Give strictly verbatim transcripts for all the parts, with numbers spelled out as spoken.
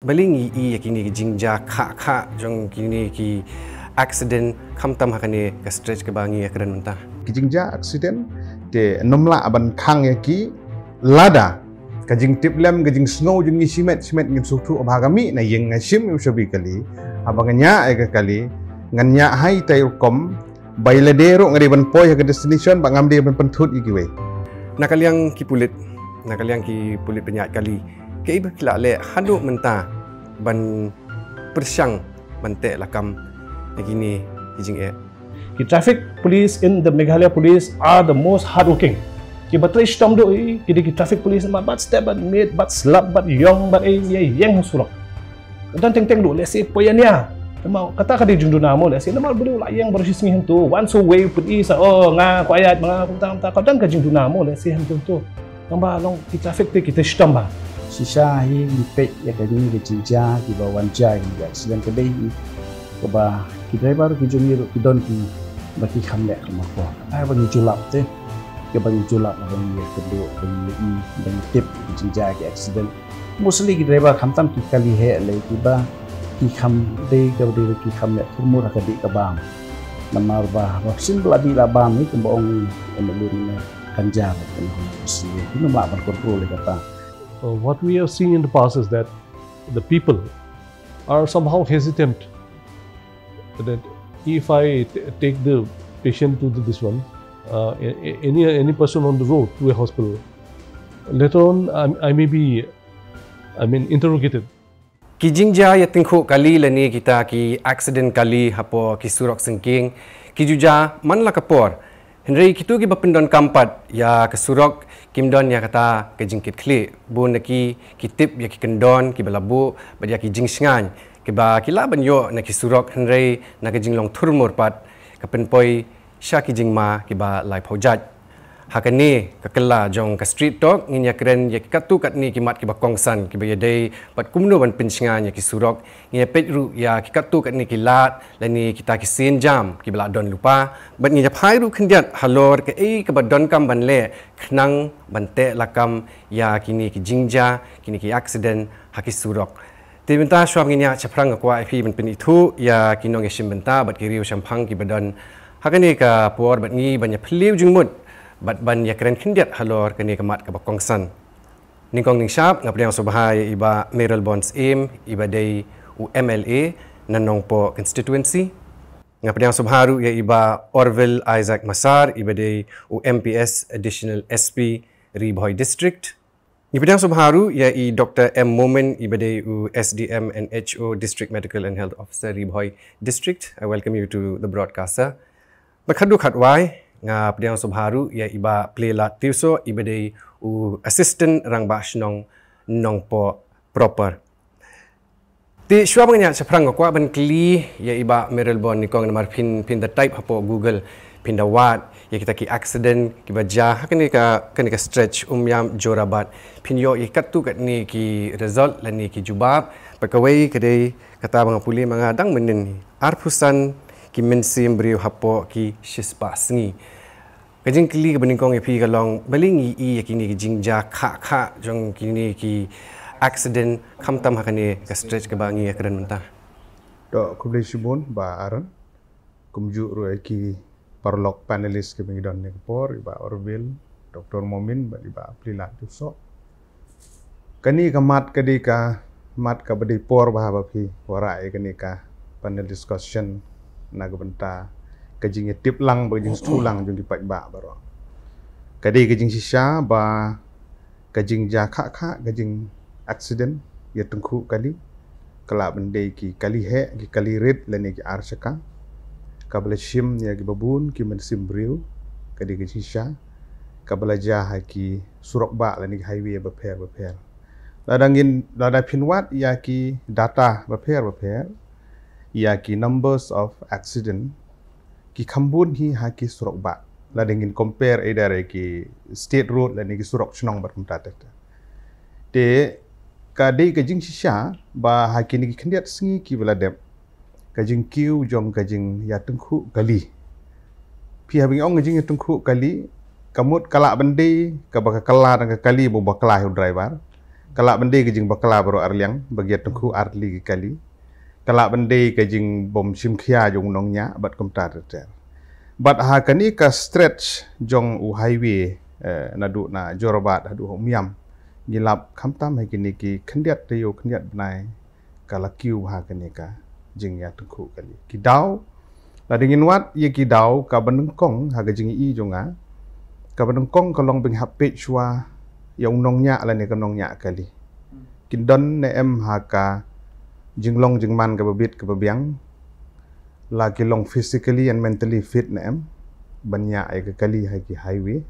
Balei ngi ïohi ïa kine ki jingjia khah khah jong kine ki accident khamtam ha kane ka stretch kaba ngi ïa kren mynta. Ki jingjia accident te ym lah ban khang ïa ki lada ka jingtip lem ka jingsngew jong ngi shimet shimet ngin sngewthuh ba ka mih na ïing nga shim ïa u shabi kali. Haba nga ñiah ïa ka kali ngan ñiah hai tai rukom. Ba ïa lade ruh nga dei ban poi ha ka destination ba ngam dei ban pynthut ïa kiwei. Na ka liang ki pulit, na ka liang ki pulit pynïaid kali, kaei ba phi la leh haduh mynta ban pyrshang ban teh lakam ïa kine ki jingeh? Ki traffic police in the Meghalaya police are the most hardworking. Ki ba trei shitom duh ïa ki dei ki traffic police namar bad step bad miet bad slap bad ïong bad ei ïa ïeng ha surok. Don teng teng duh lehse poi ïa nia. Namar kata ka dei jingduna mo lehse namar ba dei u la ïeng baroh shi sngi hangto. Wan so wei put i sa o nga kwah ïaid ma nga kumta kumta. Ka don ka jingduna mo lehse hangto hangto. Tang ba long ki traffic te kita shitom ba. Shisha hi ngi peit ïa kane ka jingjia kiba wan jia ïa ka accident ka dei hi kaba ki driver ki jong ngi ruh ki don kiba ki kham leh ka mapor. Ai ba ngi ju lap te kaba ngi ju lap ba ngi ïa kynduh ba ngi ïa i ba ngi tip ki jingjia ki accident. Mostly ki driver khamtam ki kali heh lei kiba ki kham dei kaba dei ki kham leh thurmur ha ka dih ka bam. Namar ba haba shisien ba la dih la bam hi kumba ong M L A ne kan jar kan hon shisien ki ym lah ban control ïa kata. Uh, what we have seen in the past is that the people are somehow hesitant that if I t- take the patient to the, this one, uh, a- a- any any person on the road to a hospital, later on I, I may be, I mean, interrogated. Ki jingjia ïa tyngkhuh kali lane kita ki accident kali hapoh ki surok syngkien ki ju jia man la ka por. Hynrei kito kiba pyndonkam pat ïa ka surok kim don ïa kata ka jingkitkhlieh. Bun na ki ki tip ïa ki kyndon kiba la buh bad ïa ki jingshngaiñ kiba ki lah ban ïoh na ki surok hynrei na ka jinglong thurmur pat ka pynpoi sha ki jingma kiba laiphew jait. Ha kane ka kylla jong ka street talk ngin ïa kren ïa ki katto katne ki mat kiba kongsan kiba ïadei bad kumno ban pynshngaiñ ïa ki surok. Ngi ïa peit ruh ïa ki katto katne ki lad lane kita ki sien jam kiba la don lypa bad ngi ïa phai ruh khyndiat halor kaei kaba donkam ban leh khnang ban teh lakam ïa kine ki jingjia kine ki accident ha ki surok. Te mynta shuwa ngin ïa shaphrang nga kwah ïa phi ban pynithuh ïa ki nongïashim bynta bad ki riew shemphang kiba don ha kane ka por bad ngi ban ïa phylliew jingmut bad ban ïa kren khyndiat halor kane ka mat kaba kongsan. Nyngkong nyngshap nga pdiang sngewbha ïa i Bah Mayralborn Syiem iba dei u M L A na Nongpoh constituency. Nga pdiang sngewbha ruh ïa i Bah Orville Isaac Massar iba dei u M P S Additional S P Ri Bhoi District. Ngi pdiang sngewbha ruh ïa i Doctor M Momin iba dei u S D M and H O District Medical and Health Officer Ri Bhoi District. I welcome you to the broadcast, sir. Bad khatduh khatwai nga pdiang sngewbha ruh ïa i Bah Plielad Tiewsoh iba dei u Assistant Rangbah Shnong Nongpoh proper. Te shuwa ba ngan ïa shaphrang nga kwah ban kylli ïa i Bah Mayralborn nyngkong namar phin phin da type hapoh Google phin da wad ïa kita ki accident kiba jia ha kane ka kane ka stretch Umiam Jorabat phin ïoh ïa katto katne ki result lane ki jubab. Bad kawei ka dei kata ba nga pule ma nga dang mynnin arphew san ki mynsiem briew hapoh ki shispah sngi. Ka jingkylli kaba nyngkong ïa phi ka long balei ngi ïohi ïa kine ki jingjia khah khah jong kine ki accident khamtam ha kane ka stretch kaba ngi ïa kren mynta. To khublei shibun Bah Aaron. Kumjuh ruh ïa ki paralok panelist kiba ngi don ha kane ka por, i Bah Orville, Doctor Momin bad i Bah Plielad Tiewsoh. Kane ka mat ka dei ka mat kaba dei por ba haba phi wanrah ïa kane ka panel discussion na ka bynta ka jingïatip lang bad ka jingsngewthuh lang jong ki paidbah baroh. Ka dei ka jingshisha ba ka jingjia khah khah ka jing accident ïa tyngkhuh kali ka lah ban dei ki kali heh ki kali rit lane ki ar shaka kaba la shim ïa kiba bun ki mynsiem briew. Ka dei ka jingshisha kaba la jia ha ki surok bah lane ki highway bapher bapher. Lada ngin lada phin wad ïa ki data bapher bapher ïa ki numbers of accident ki kham bun hi ha ki surok bah. Lada ngin compare either ïa ki state road lane ki surok shnong bad kumta te. Te ka dei ka jingshisha ba ha kine ki khyndiat sngi kiba la dep ka jingkiew jong ka jingïatyngkhuh kali. Phi haba ngi ong ka jingïatyngkhuh kali ka mut ka lah ban dei kaba ka kylla tang ka kali ba bakla ïa u driver. Ka lah ban dei ka jingbakla baroh arliang, ba ki ïa tyngkhuh artylli ki kali. Ka lah ban dei ka jingbym shim khia jong u nongñiah bad kumta ter ter. Bad ha kane ka stretch jong u highway, eh, naduh na Jorabat haduh Umiam, ngi lap khamtam ha kine ki khyndiat taïew khyndiat bnai ka la kiew ha kane ka jingïatyngkhuh kali. Ki daw, lada ngin wad ïa ki daw, kaba nyngkong ha ka jingïohi jong nga, kaba nyngkong ka long ba ngi hap peit shuwa ïa u nongñiah lane ka nongñiah kali. Kin don ne em ha ka jinglong jingman kaba bit kaba biang, la ki long physically and mentally fit ne em ban ñiah ïa ka kali ha ki highway,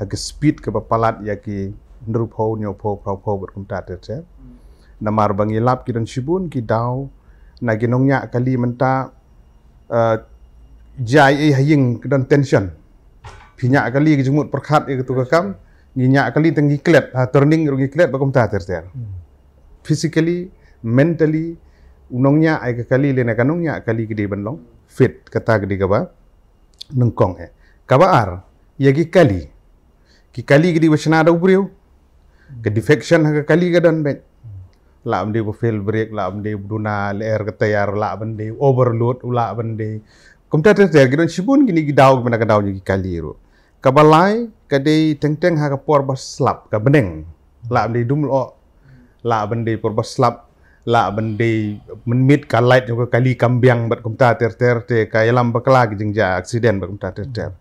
ha ki speed kaba palat ïa ki hynriewphew, hynñiewphew, phraphew bad kumta ter ter. Namar ba ngi lap ki don shibun ki daw na ki nongñiah kali mynta, eh, jia ei ei ha ïing ki don tension. Phi ñiah kali ki jingmut pyrkhat ïa katu ka kam, ngi ñiah kali tang ngi klet, ha turning ruh ngi klet bad kumta ter ter. Physically, mentally, u nongñiah ïa ka kali lane ka nongñiah kali ki dei ban long fit, kata ka dei kaba nyngkong eh. Kaba ar, ïa ki kali. Ki kali ki dei ba shna da u briew. Ka defection ha ka kali ka don beit. Lah ban dei ba fail brake, lah ban dei ba duna lyer ka tyre, lah ban dei overload, lah ban dei. Kumta ter ter ki don shibun kine ki daw, ki mena ka daw jong ki kali ruh. Kaba lai, ka dei teng teng ha ka por ba slap, ka bneng. Lah ban dei dum lyoh, lah ban dei por ba slap, lah ban dei mynmiet ka light jong ka kali kam biang bad kumta ter ter te ka ïalam bakla ki jingjia accident bad kumta ter ter.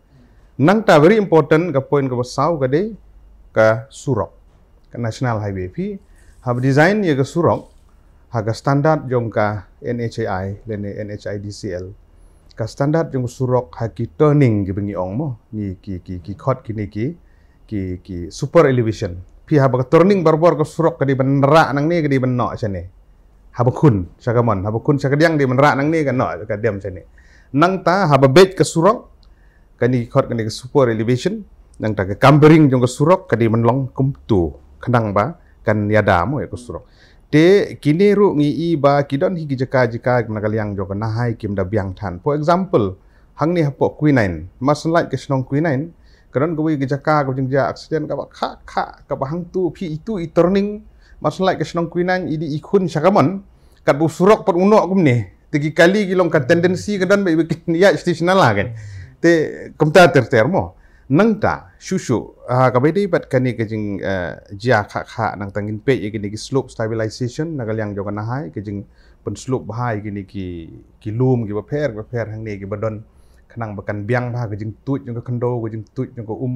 Nangta very important ka point kaba saw ka dei ka surok, ka national highway. Phi haba design ïa ka surok ha ka standard jong ka N H A I lane N H I D C L. Ka standard jong ka surok ha ki turning kiba ngi ong mo, ngi ki, ki, ki khot kine ki, ki, ki super elevation. Phi haba ka turning barabor ka surok ka dei ban rah nangne, ka dei ban noh shane. Haba khun sha kamon, haba khun sha kadiang dei ban rah nangne, ka noh ka dem shane. Nangta haba beit ka surok, kane ki khot kane ka super elevation, nangta ka cumbering jong ka surok ka dei ban long kumtu, khnang ba kan ïada mo ïa ka surok. Te kine ruh ngi i ba ki don hi ki jaka jaka na ka liang jong ka Nahai kim da biang than. For example, hangne hapoh Quinine, mar shen lait ka shnong Quinine, ka don kawei ka jaka kaba jingjia accident kaba kha kha, kaba hangtu phi itu i turning, mar shen lait ka shnong Quinine, i dei i khun sha kamon, katba u surok pat u noh kumne. Te ki kali ki long ka tendency ka don ba iba kin ïaid station nala kan. Te kumta ter ter mo. Nangta shuh shuh, ah, kaba dei bad kane ka jing, eh, jia kha kha, nangta ngin peit ïa kine ki slope stabilization na ka liang jong ka Nahai, ka jingpynslope bha ïa kine ki, ki lum kiba pher kiba pher hangne kiba don, khnang ba kan biang bha ka jingtuid jong ka khyndew, ka jingtuid jong ka um,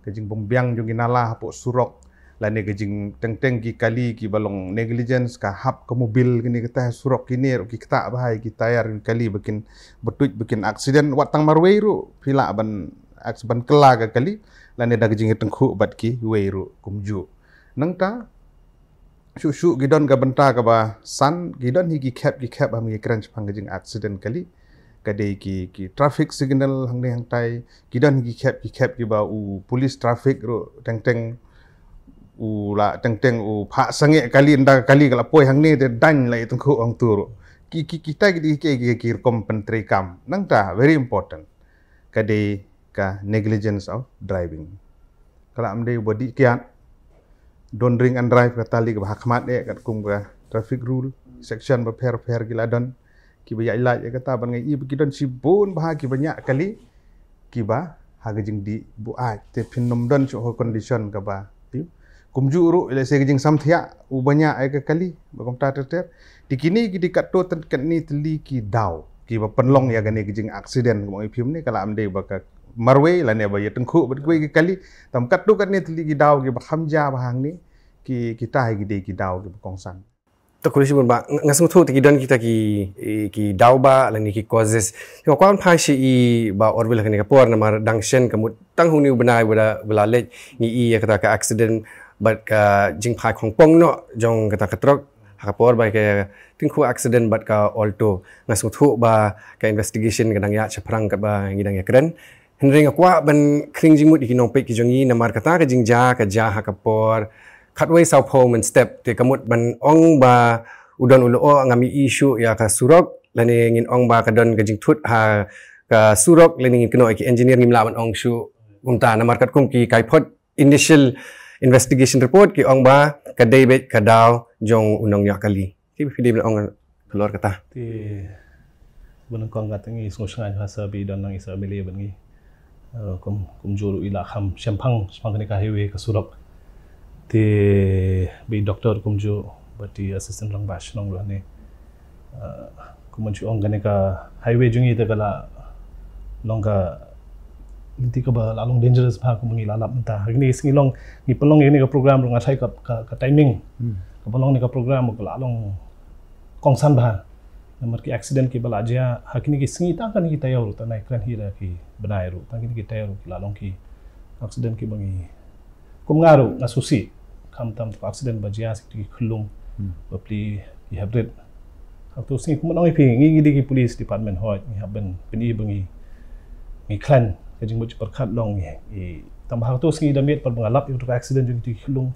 ka jingbym biang jong ki nala hapoh surok, lane ka jing teng teng ki kali kiba long negligence, ka hap ka mobil kine, kata surok kine ruh ki ktah bha ïa ki tyre ki kali ba kin btuid ba kin accident, wat tang marwei ruh phi lah ban acc-, ban kylla ka kali, lane da ka jingïatyngkhuh bad kiwei ruh kumjuh. Nangta shuh shuh ki don ka bynta kaba san, ki don hi ki khep ki khep, ham ngi kren shaphang ka jing accident kali. Ka dei ki, ki traffic signal hangne hangtai, ki don hi ki khep ki khep kiba u police traffic ruh teng teng u la teng teng u phah sangeh kali, ynda kali ka la poi hangne te dang la ïatyngkhuh hangtu ruh. Ki, ki, kita ki dei ki, ki, ki rukom pyntreikam. Nangta very important, ka dei ka negligence of driving. Ka lah ban dei uba dih kiad, don't drink and drive, kata lei kaba ha khmat eh katkum ka traffic rule, section bapher bapher ki la don, kiba ïaid lait ïa kata. Ban ngi i ba ki don shibun bha kiba ñiah kali kiba ha ka jingdih buaid, te phin nym don shuh ha condition kaba, te kumjuh ruh, let's say, ka jingsamthiah uba ñiah ïa ka kali, ba kumta ter ter. Te kine ki dei katto katne tylli ki daw kiba pynlong ïa kane ka jing accident, kumba ong i phim ne, ka lah ban dei ba ka marwei lane ba ïatyngkhuh bad kiwei ki kali. Tang katto katne tylli ki daw kiba kham jia bha hangne, ki, kita hi ki dei ki daw kiba kongsan. To khublei shibun bah, nga, nga sngewthuh te ki don kita ki, eh, ki daw bah lane ki causes. Nga kwah ban phai sha i Bah Orville ha kane ka por, namar dang shen ka mut tang hangne u bnai ba la, ba la leit ngi i ïa kata ka accident bad ka jingphai khongpong noh jong kata ka truck ha ka por ba ka tyngkhuh accident bad ka Alto. Nga sngewthuh ba ka investigation ka dang ïaid shaphrang katba ngi dang ïakren. Hynrei nga kwah ban khring jingmut ïa ki nongpeit ki jong ngi, namar kata ka jingjia ka jia ha ka por khatwei sawphew mynstep, te ka mut ban ong ba u don u lyoh, ngam ïohi shuh ïa ka surok, lane ngin ong ba ka don ka jingthut ha ka surok, lane ngin kynnoh ïa ki engineer, ngim lah ban ong shuh kumta, namar katkum ki, ka i phot initial investigation report ki ong ba ka dei beit ka daw jong u nongñiah kali. Te phi dei ban ong halor kata. Te ba nyngkong kata ngi sngewsynei ha sa ba i don nang i sa M L A bad ngi. Eh, kum, kumjuh ruh i la kham shemphang, shemphang kane ka highway ka surok. Te ba i doktor kumjuh bad i assistant rangbah shnong ruh hangne. Eh, kum ban shu ong kane ka highway jong ngi te ka la long ka lynti kaba la long dangerous bha kum ngi la lap mynta. Ha kine ki sngi long ngi pynlong kane ka program ruh nga tharai ka, ka, ka timing. Hmm. Ka pynlong kane ka program ka la long kongsan bha. Namar ki accident kiba la jia ha kine ki sngi tang kane ki taïew ruh, tang nai kren hi da ki bnai ruh, tang kine ki taïew ruh ki la long ki accident kiba ngi, kum nga ruh nga sngewsih. Khamtam ka accident ba jia sa ki khyllung, hmm, bapli ki hapdeng. Ha kato ka sngi kum ban ong ïa phi, ngi, ngi dei ki police department, hooid ngi hap ban pyni ba ngi, ngi khlaiñ. Ka jingmut jingpyrkhat long ngi, ngi, tang ba ha kato ka sngi da miet pat ba nga lap ïa kato ka accident jong ki khyllung.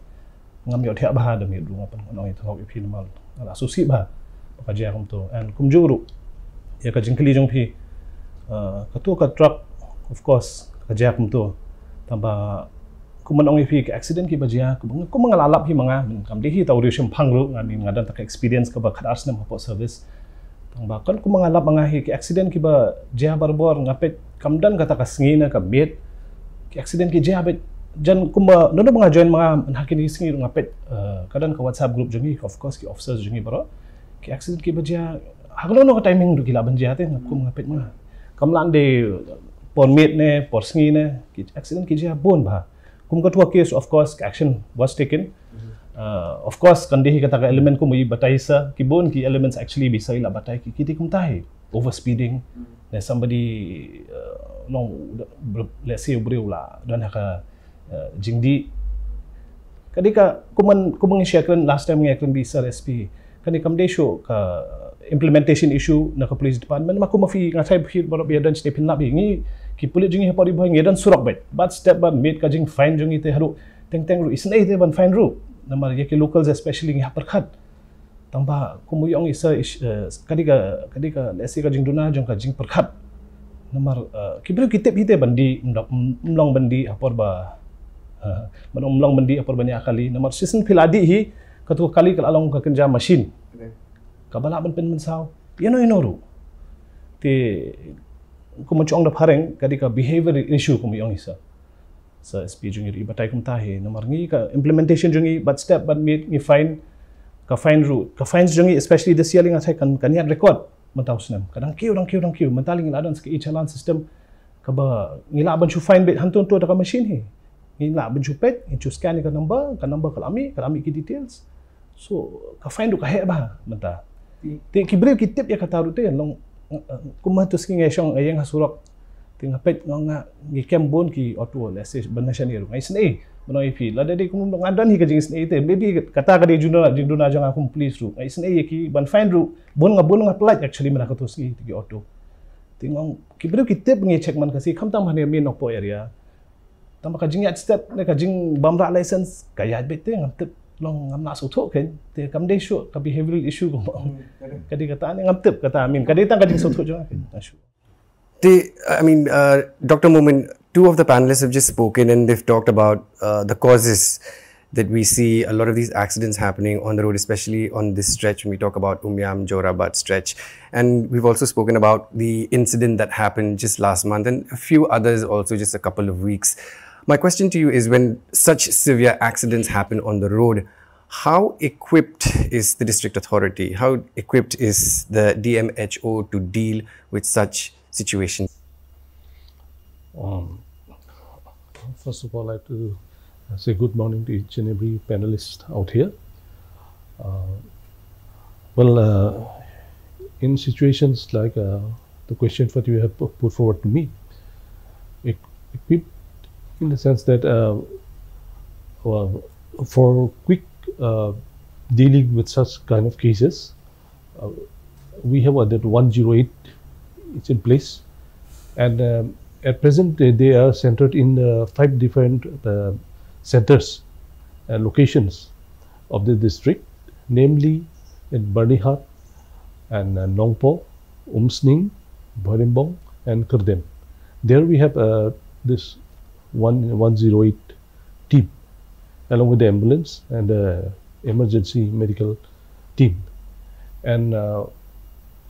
Ngam ïohthiah bha da miet ruh, nga pyn, nga ong ïa, throk ïa phi namar nga la sngewsih bha ba ka jia kumto. And kumjuh ruh ïa ka jingkylli jong phi, eh, kato ka truck, of course ka jia kumto. Tang ba kum ban ong ïa phi ka accident kiba jia, kum, kum nga la lap hi ma nga, kam dei hi ta u riew shemphang ruh, nga, nga don ta ka experience kaba khatar snem hapoh service. Tang ba kan kum nga lap ma nga hi ki accident kiba jia barabor, nga peit kam don kata ka sngi ne ka miet. Ki accident ki jia beit, jan kumba, naduh ba nga join ma nga ha kine ki sngi ruh nga peit, eh, ka don ka WhatsApp group jong ngi, of course ki officers jong ngi baroh. Ki accident kiba jia ha kano kano ka timing ruh ki lah ban jia te, kum nga peit ma nga. Kam lah dei por miet ne por sngi ne, ki accident ki jia bun bha. Kum kato ka case, of course ka action was taken. Uh, of course kan dei hi kata ka element kum i batai sa, ki bun ki elements actually ba i sa i la batai ki, ki dei kumta hi, overspeeding, ne somebody, uh, long, let's say u briew la don ha ka, uh, jingdih. Ka dei ka, kum ban, kum ban ngi share kren last time ngi kren bad i Sir S P, kane kam dei shuh ka implementation issue na ka police department, ma kum ma phi, nga tharai phi baroh ba ïa don shane phin lap hi. Ngi ki pulit jong ngi hapoh Ri Bhoi ngi don surok beit, bad step bad miet ka jingfine jong ngi te haduh teng teng ruh isynei te ban fine ruh. Namar ïa ki locals especially ngi hap pyrkhat. Tang ba kum u ong i Sir, ish, eh, ka dei ka, ka dei ka, let's say ka jingduna jong ka jingpyrkhat. Namar, eh, ki briew ki tip hi te ban dih, ym long, ym long ban dih ha por ba, eh, ban ym long ban dih ha por ba ñiah kali. Namar shisien phi la dih hi, kato ka kali ka la long ka kynja machine. Kaba lah ban pynmynsaw ïano ïano ruh. Te kum ban shu ong da phareng, ka dei ka behavioral issue kum u ong i Sir. Sir S P jong ngi ruh i batai kumta hi, namar ngi ka implementation jong ngi bad step bad miet ngi fine, ka fine ruh, ka fines jong ngi especially this year nga tharai kan, kan ïaid record mynta u snem. Ka dang kiew, dang kiew, dang kiew. Mynta ngi la don sa ka e-challan system kaba ngi lah ban shu fine beit hangto hangto da ka machine hi. Ngi lah ban shu peit, ngi shu scan ïa ka number, ka number ka la mih, ka la mih ki details. So ka fine ruh ka heh bha mynta. Te ki briew ki tip ïa kata ruh te long, eh, kum ha tu sngi nga shong nga ïeng ha surok. Te nga peit nga, nga, ngi kem bun ki auto, let's say ban na shane ruh. Nga isynei ban ong ïa phi, lada dei kum nga don hi ka jingisynei te, maybe kata ka dei jingduna, jingduna jong nga kum police ruh. Nga isynei ïa ki ban fine ruh. Bun nga, bun nga pynlait actually mynta ka tu sngi te ki auto. Te nga ong ki briew ki tip, ngi check man ka sngi, khamtam hangne mynno hapoh area. Tang ba ka jingïaid step ne ka jingbymrah license ka ïaid beit te, ngam tip, long ngam lah sngewthuh kein. Te kam dei shuh ka behavioral issue kumba ong. Hmm, ka dei. Ka dei kata ne, ngam tip kata, I mean ka dei tang ka jingsngewthuh jong nga kein. Nga shu. Te, I mean, uh, Doctor Momin, two of the panelists have just spoken and they've talked about, uh, the causes that we see a lot of these accidents happening on the road, especially on this stretch when we talk about Umiam Jorabat stretch. And we've also spoken about the incident that happened just last month and a few others also just a couple of weeks. My question to you is, when such severe accidents happen on the road, how equipped is the district authority? How equipped is the D M H O to deal with such situations? Um, first of all, I'd like to say good morning to each and every panelist out here. Uh, well, uh, in situations like, uh, the question that you have pu-, put forward to me, equipped in the sense that, uh, well, for quick, uh, dealing with such kind of cases, uh, we have, uh, that one zero eight is in place, and, um, at present they, they are centered in, uh, five different, uh, centers and locations of the district, namely in Byrnihat and, uh, Nongpoh, Umsning, Bhoirymbong, and Kyrdem. There we have, uh, this one, one zero eight team. along with the ambulance and the emergency medical team. And uh,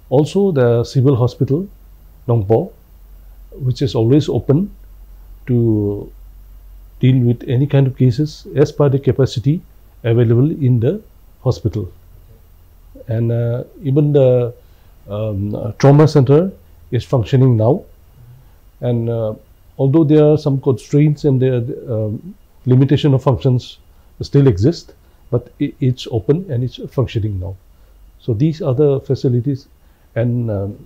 also the civil hospital, Nongpoh, which is always open to deal with any kind of cases as per the capacity available in the hospital. And uh, even the um, uh, trauma center is functioning now. And uh, although there are some constraints and the um, limitation of functions still exist, but i- it's open and it's functioning now. So these are the facilities. And um,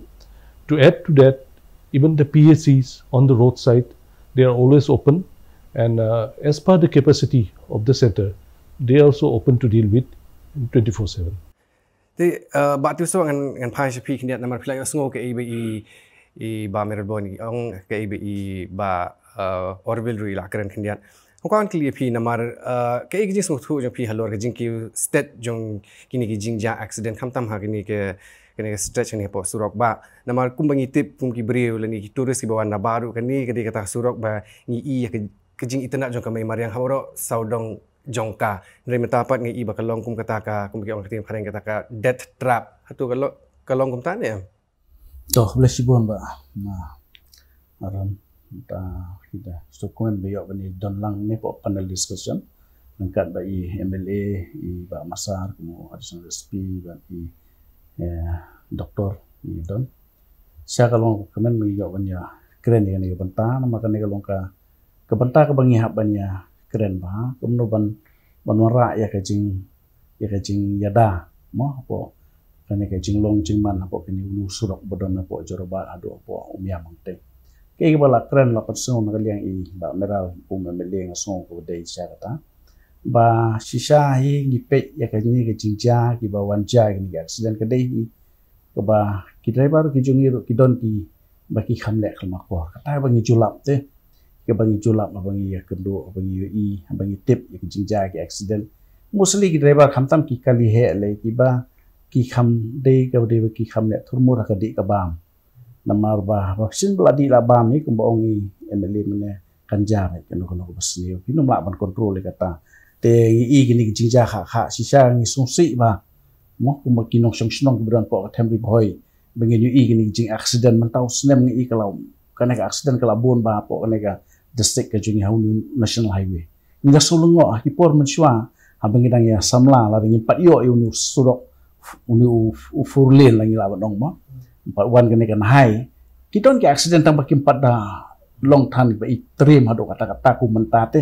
to add to that, even the P H Cs on the roadside, they are always open. And uh, as per the capacity of the center, they are also open to deal with twenty-four seven. Te uh, ba tu so ngan ngan phai sha phi khyndiat namar phi la ïohsngew kaei ba i i ba Mayralborn i ong, kaei ba i ba uh, Orville ruh i la kren khyndiat. Hong kwan kylli ïa phi namar uh, kaei ka jingsngewthuh jong phi halor ka jingkiew stet jong kine ki jingjia accident khamtam ha kine ki kine ki stretch kine hapoh surok ba namar kum ba ngi tip kum ki briew lane ki tourist kiba wan na baroh kane ka dei kata ka surok ba ngi i ïa ka ka jingitynnad jong ka mei mariang ha baroh sawdong jong ka. Hynrei mynta pat ngi i ba ka long kum kata ka kum ki ong ka ktien phareng kata ka death trap. Hato ka long ka long kumta ne em? To, khublei shibun ba. Na aram ta kita. So kmen ba ïoh ban ïa don lang ne hapoh panel discussion. Ryngkat ba i M L A, i ba Masar, kum u Additional S P, ba i eh, doktor, i don. Sha ka long kmen ba ngi ïoh ban ïa kren ïa kane ka bynta namar kane ka long ka ka bynta kaba ngi hap ban ïa kren bha kumno ban ban wanrah ïa ka jing ïa ka jingïada mo hapoh kane ka jinglong jingman hapoh kane u surok ba don hapoh Jorabat haduh hapoh Umiam hangtei. Kaei kaba la kren la pynsngew na ka liang i Bah Mayralborn kum M L A nga sngew kaba dei shisha kata ba shisha hi ngi peit ïa kane ka jingjia kiba wan jia kane ka accident ka dei hi kaba ki driver ki jong ngi ruh ki don kiba ki kham leh khlem akor. Kata ba ngi ju lap te, kaba ngi ju lap haba ngi ïakynduh, haba ngi ïohi, haba ngi tip ïa ki jingjia ki accident. Mostly ki driver khamtam ki kali heh lei kiba ki kham dei kaba dei ba ki kham leh thurmur ha ka dih ka bam. Namar ba haba shisien ba la dih la bam hi kumba ong i M L A mynne kan jia beit kano kano kaba sniew. Phin ym lah ban control ïa kata. Te ngi i kine ki jingjia kha kha shisha ngi sngewsih ba mo kumba ki nongshong shnong kiba don hapoh ka Them Ri Bhoi ba ngin ïohi kine ki jing accident mynta u snem ngi i ka la kane ka accident ka la bun ba hapoh kane ka district ka jong ngi ha u National Highway. Ngi da shu lyngngoh ha ki por mynshuwa haba ngi dang ïa samla lada ngim pat ïoh ïa une u surok une u four lane la ngi lah ban ong mo. Ngim pat wan kane ka nahai ki don ki accident tang ba kim pat da long than ba i trim haduh katta katta kum mynta te.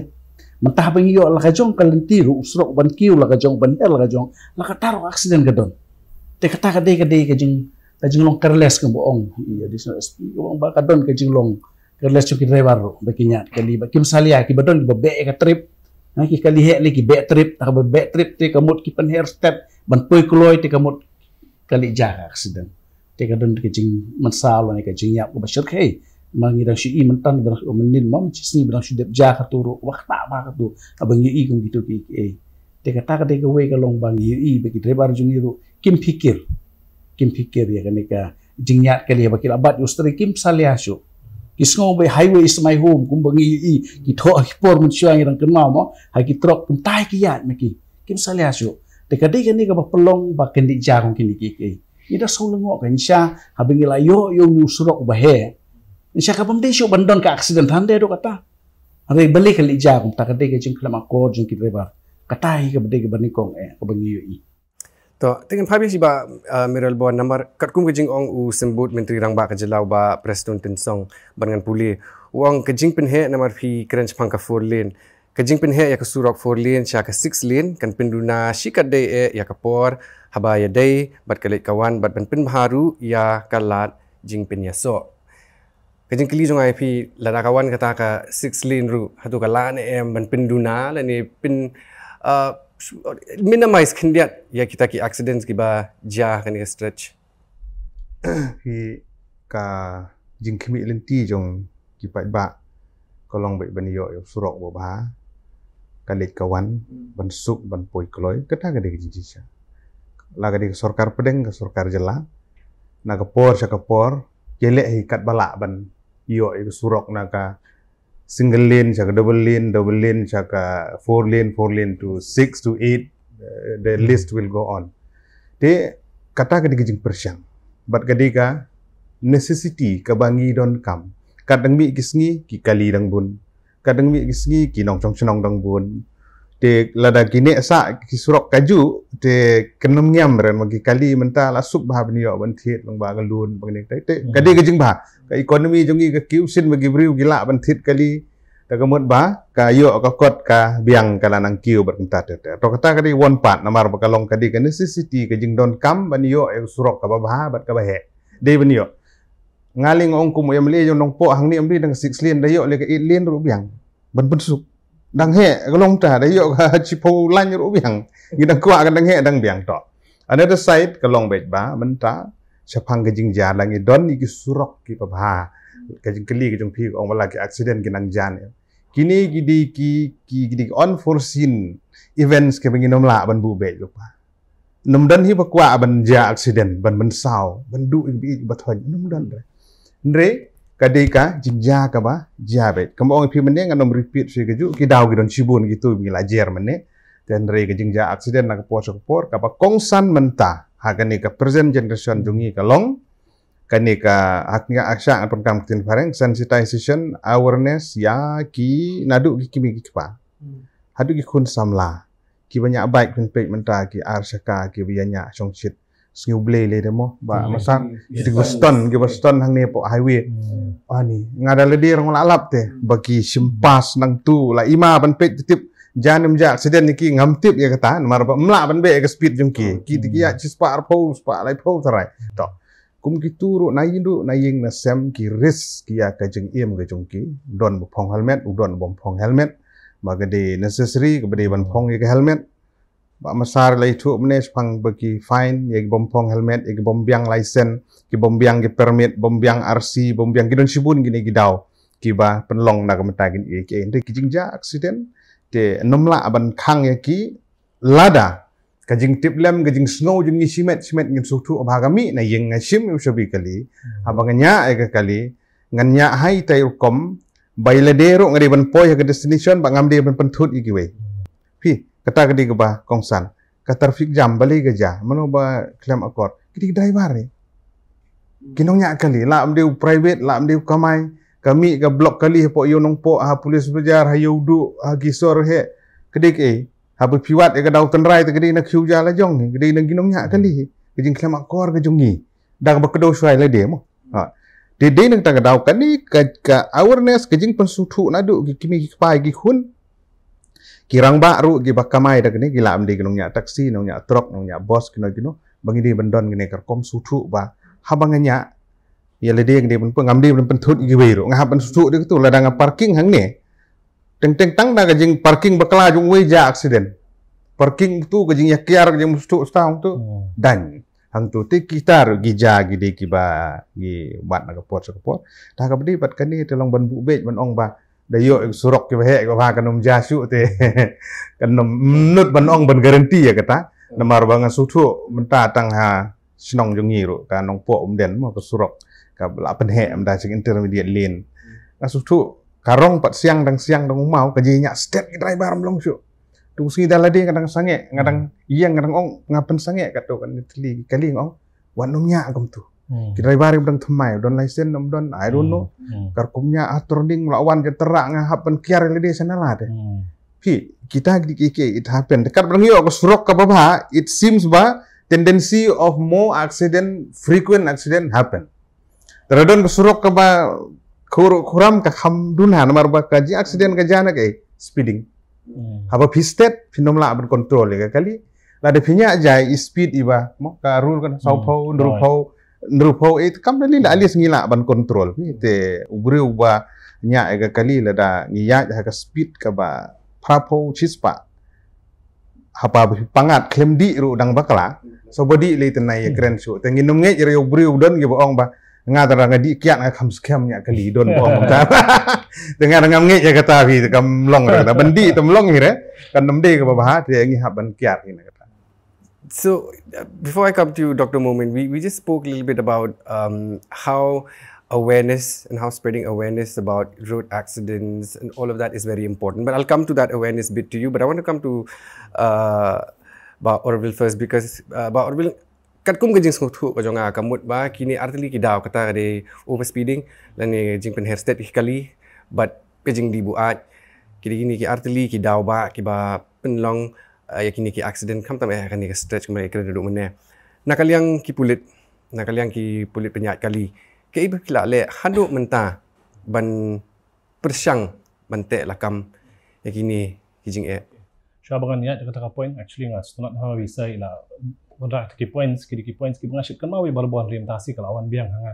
Mynta haba ngi ïoh la ka jong ka lynti ruh u surok ban kiew la ka jong ban her la ka jong la katta ruh accident ka don. Te kata ka dei ka dei ka jing ka jinglong careless kumba ong i Additional S P kumba ong ba ka don ka jinglong careless jong ki driver ruh ba ki ñiad kali ba kim salia kiba don kiba beh ïa ka trip. Ha ki kali heh lei ki beh trip, ha ba beh trip te ka mut ki pynher stet ban poi kloi te ka mut ka leit jia ka accident. Te ka don ka jingmynsaw lane ka jingïap kaba shyrkhei. Ma ngi dang shu i mynta ba dang shu mynnin ma mynta shisngi ba dang shu dep jia katu ruh, wah ta ba katu. Haba ngi i kum kitu ki ei. Te kata ka dei kawei ka long ba ngi i ba ki driver jong ngi ruh kim phikir. Kim phikir ïa kane ka jingñiad kali ba ki la bat ïa u string kim salia shuh. Ki sngew ba highway is my home kumba ngi i ki thoh ha ki por mynshuwa ngi dang kynmaw mo ha ki trok kumta ki ïaid ma ki. Kim salia shuh. Te ka dei kane kaba pynlong ba kin dei jia kum kine ki ei. Ngi da shu lyngngoh ka ngi sha haba ngi la ïoh ïa une u surok uba heh. Ngi sha ka bym dei shuh ban don ka accident hynrei dei ruh kata. Hynrei balei ka leit jia kumta ka dei ka jingkhlem akor jong ki driver. Kata hi kaba dei kaba nyngkong eh kaba ngi ïohi. To, te ngan phai biang sha i Bah uh, Mayralborn namar katkum ka jingong u Symbud Myntri Rangbah ka jylla u Bah Prestone Tynsong ban ngan pule. U ong ka jingpynheh namar phi kren shaphang ka four lane. Ka jingpynheh ïa ka surok four lane sha ka six lane kan pynduna shikatdei eh ïa ka por haba ïadei bad ka leit ka wan bad ban pynbha ruh ïa ka lad jingpynïasoh. Ka jingkylli jong nga ïa phi lada ka wan kata ka six lane ruh hato ka lah ne em ban pynduna lane pyn uh, minimize khyndiat ïa kita ki accidents kiba jia ha kane ka stretch. Hi ka jingkhmih lynti jong ki paidbah ka long beit ban ïoh ïa u surok ba bha, ka leit ka wan, ban suk ban poi kloi, kata ka dei ka jingshisha. La ka dei ka sorkar pdeng ka sorkar jylla, na ka por sha ka por ki leh hi katba lah ban ïoh ïa ka surok na ka single lane sha ka double lane, double lane sha ka four lane, four lane to six to eight, uh, the list will go on. Te kata ka dei ka jingpyrshang. Bad ka dei ka necessity kaba ngi donkam. Kat dang mih ki sngi ki kali dang bun. Kat dang mih ki sngi ki nongshong shnong dang bun. Te lada ki neh sah ki surok kajuh, te kynnoh ngiam ren ma ki kali mynta la suk bha ban ïoh ban thied lang ba ka lun ba ka ning te. Te ka dei ka jingbha. Ka economy jong ngi ka kiew sien ba ki briew ki lah ban thied kali. Te ka mut ba ka ïoh ka kot ka biang ka la nang kiew bad kumta te. Te to kata ka dei one part namar ba ka long ka dei ka necessity ka jingdonkam ban ïoh ïa ka surok kaba bha bad kaba heh. Dei ban ïoh. Nga lei nga ong kum u M L A jong Nongpoh hangne em dei dang six lane da ïoh le ka eight lane ruh biang. Ban pynsuk. Dang heh ka long ta da ïoh ka shiphew lane ruh biang. Ngi dang kwah ka dang heh dang biang to. Another side ka long beit ba mynta shaphang ka jingjia la ngi don ïa ki surok kiba bha. Ka jingkylli ka jong phi ka ong ba la ki accident ki nang jia ne. Kine ki dei ki ki ki dei ki unforeseen events kiba ngin ym lah ban buh beit lypa. Ym don hi ba kwah ban jia accident ban mynsaw ban duh ïa kiba ïeit ba thoh ym don re. Hynrei ka dei ka jingjia kaba jia beit. Kumba ong ïa phi mynne ngan ym repeat shuh kajuh ki daw ki don shibun kitu ba ngi la jer mynne. Te hynrei ka jingjia accident na ka por sha ka por kaba kongsan mynta ha kane ka present generation jong ngi ka long kane ka ha ka ngi ha ka shah ngan pyndonkam ka ktien phareng sensitization awareness ïa ki naduh ki kmie ki kpa. Haduh ki khun samla. Kiba ñiah bike phin peit mynta ki ar shaka kiba ïa ñiah shongshit. Sngew Blei lei de mo ba masar. Ki ba stun, ki ba stun hangne hapoh highway. Ani nga da lade rong la lap te ba ki shim pass nangtu la ima ban peit tip. Jan ym ja accident ïa ki ngam tip ïa kata namar ba mlah ban beh ïa ka speed jong ki. Ki ki ïa chi spah arphew spah laiphew tarai. To. Kum kitu ruh na ïing ruh na ïing na sem ki risk ki ïa ka jingim ka jong ki. Don ba phong helmet u don bym phong helmet. Ba ka dei necessary ka ba dei ban phong ïa ka helmet. Ba masar la ithuh mne shaphang ba ki fine ïa ki bym phong helmet ïa ki bym biang license ki bym biang ki permit bym biang R C bym biang ki don shibun kine ki daw kiba pynlong na ka mynta kine ki hynrei ki jingjia accident te ym lah ban khang ïa ki lada ka jingtip lem ka jingsngew jong ngi shimet shimet ngin sngewthuh ba ka mih na ïing nga shim ïa u shabi kali haba nga ñiah ïa ka kali ngan ñiah ha itai rukom ba ïa lade ruh nga dei ban poi ha ka destination ba ngam dei ban pynthut ïa kiwei. Phi kata ka dei kaba kongsan ka traffic jam balei ka jia mano ba khlem akor ki dei ki driver ni. Ki nongñiah kali la ym dei u private la ym dei u kamai ka mih ka block kali hapoh ïew Nongpoh ha Police Bazar ha ïew Duh ha Gisor he ka dei kaei. Haba phi wad ïa ka daw tynrai te ka dei na khiew ja la jong hi ka dei na ki nongñiah kali hi ka jingkhlem akor ka jong ngi. Da kaba kdew shuwa ïa lade mo. Ha. Te dei na kata ka daw kane ka ka awareness ka jingpynsngewthuh naduh ki kmie ki kpa ki khun. Ki rangbah ruh kiba kamai da kane ki la ym dei ki nongñiah taxi nongñiah truck nongñiah bus kino kino ba ngi dei ban don kane ka rukom sngewthuh ba haba nga ñiah ïa lade nga dei ban pyn ngam dei ban pynthut ïa kiwei ruh nga hap ban sngewthuh da katu lada nga parking hangne. Teng teng tang da ka jingparking bakla jong uwei ja accident. Parking tu ka jingïakiar ka jingmut tu stang tu. Dang hangtu te kita ruh ki ja ki dei kiba ki wad na ka por sha ka por. Da kaba dei bad kane te long ban buh beit ban ong ba da ïoh ïa ka surok kiba heh kiba bha kan ym ja shuh te kan ym mut ban ong ban guarantee ïa kata. Namar ba nga sngewthuh mynta tang ha shnong jong ngi ruh ka Nongpoh Umden mo ka surok ka la pynheh mynta sing intermediate lane. Nga sngewthuh ka rong pat siang dang siang dang u maw ka jingñiah stet ki driver ym long shuh. Tu sngi da lade nga dang sangeh nga dang ïeng nga dang ong nga pynsangeh katto katne tylli ki kali nga ong wat nym ñiah kumtu. Ki driver ym dang thymmai don license ym don I don't know. Ka rukom ñiah ha turning la wan ja tyrrah nga hap pynkiar lade sa na lade. Phi kita ki ki ki it happen. Dekat ba dang ïoh ka surok kaba bha it seems ba tendency of more accident frequent accident happen. Tara don ka surok kaba khur khuram ka kham duna namar ba ka ji accident ka jana ka speeding. Haba phi stet phi nym lah ban control ïa ka kali. Lada phi ñiah jai i speed iba mo ka rule kan saw phew hynriew phew hynriew phew eh kam da lila alis ngi lah ban control phi te u briew ba ñiah ïa ka kali lada ngi ïaid ha ka speed kaba phra phew shispah. Haba phi pangat khlem dih ruh dang bakla. So ba dih lei te nai ïa kren shuh te ngin nym ngeit ïa u briew don kiba ong ba nga tara nga dih kiad nga kham skhem ñiah kali don ba ong ta. Te nga ngam ngeit ïa kata phi te kam long re ban dih te ym long hi re. Kan nym dei kaba bha te ngi hap ban kiad hi na kata. So, uh, before I come to you, Doctor Momin, we, we just spoke a little bit about um, how awareness and how spreading awareness about road accidents and all of that is very important. But I'll come to that awareness bit to you. But I want to come to uh, Bah Orville first because uh, Bah Orville, katkum ka jingsngewthuh ka jong nga, ka mut ba kine artylli ki daw, kata ka dei overspeeding lane jingpynher stet ki kali bad ka jingdih buaid. Kine kine ki artylli ki daw ba kiba pynlong uh, ïa kine ki accident khamtam eh kane ka stretch kumba ïakren naduh mynne. Na ka liang ki pulit, na ka liang ki pulit pynïaid kali, kaei ba ki la leh haduh mynta ban pyrshang ban teh lakam ïa kine ki jingeh? Shuwa ba ngan ïaid kata ka point, actually nga sngewtynnat ha ba phi sa ïa la wanrah ki points, ki ki points kiba nga shait kynmaw ïa barabor, rim ta si ka la wan biang ha nga.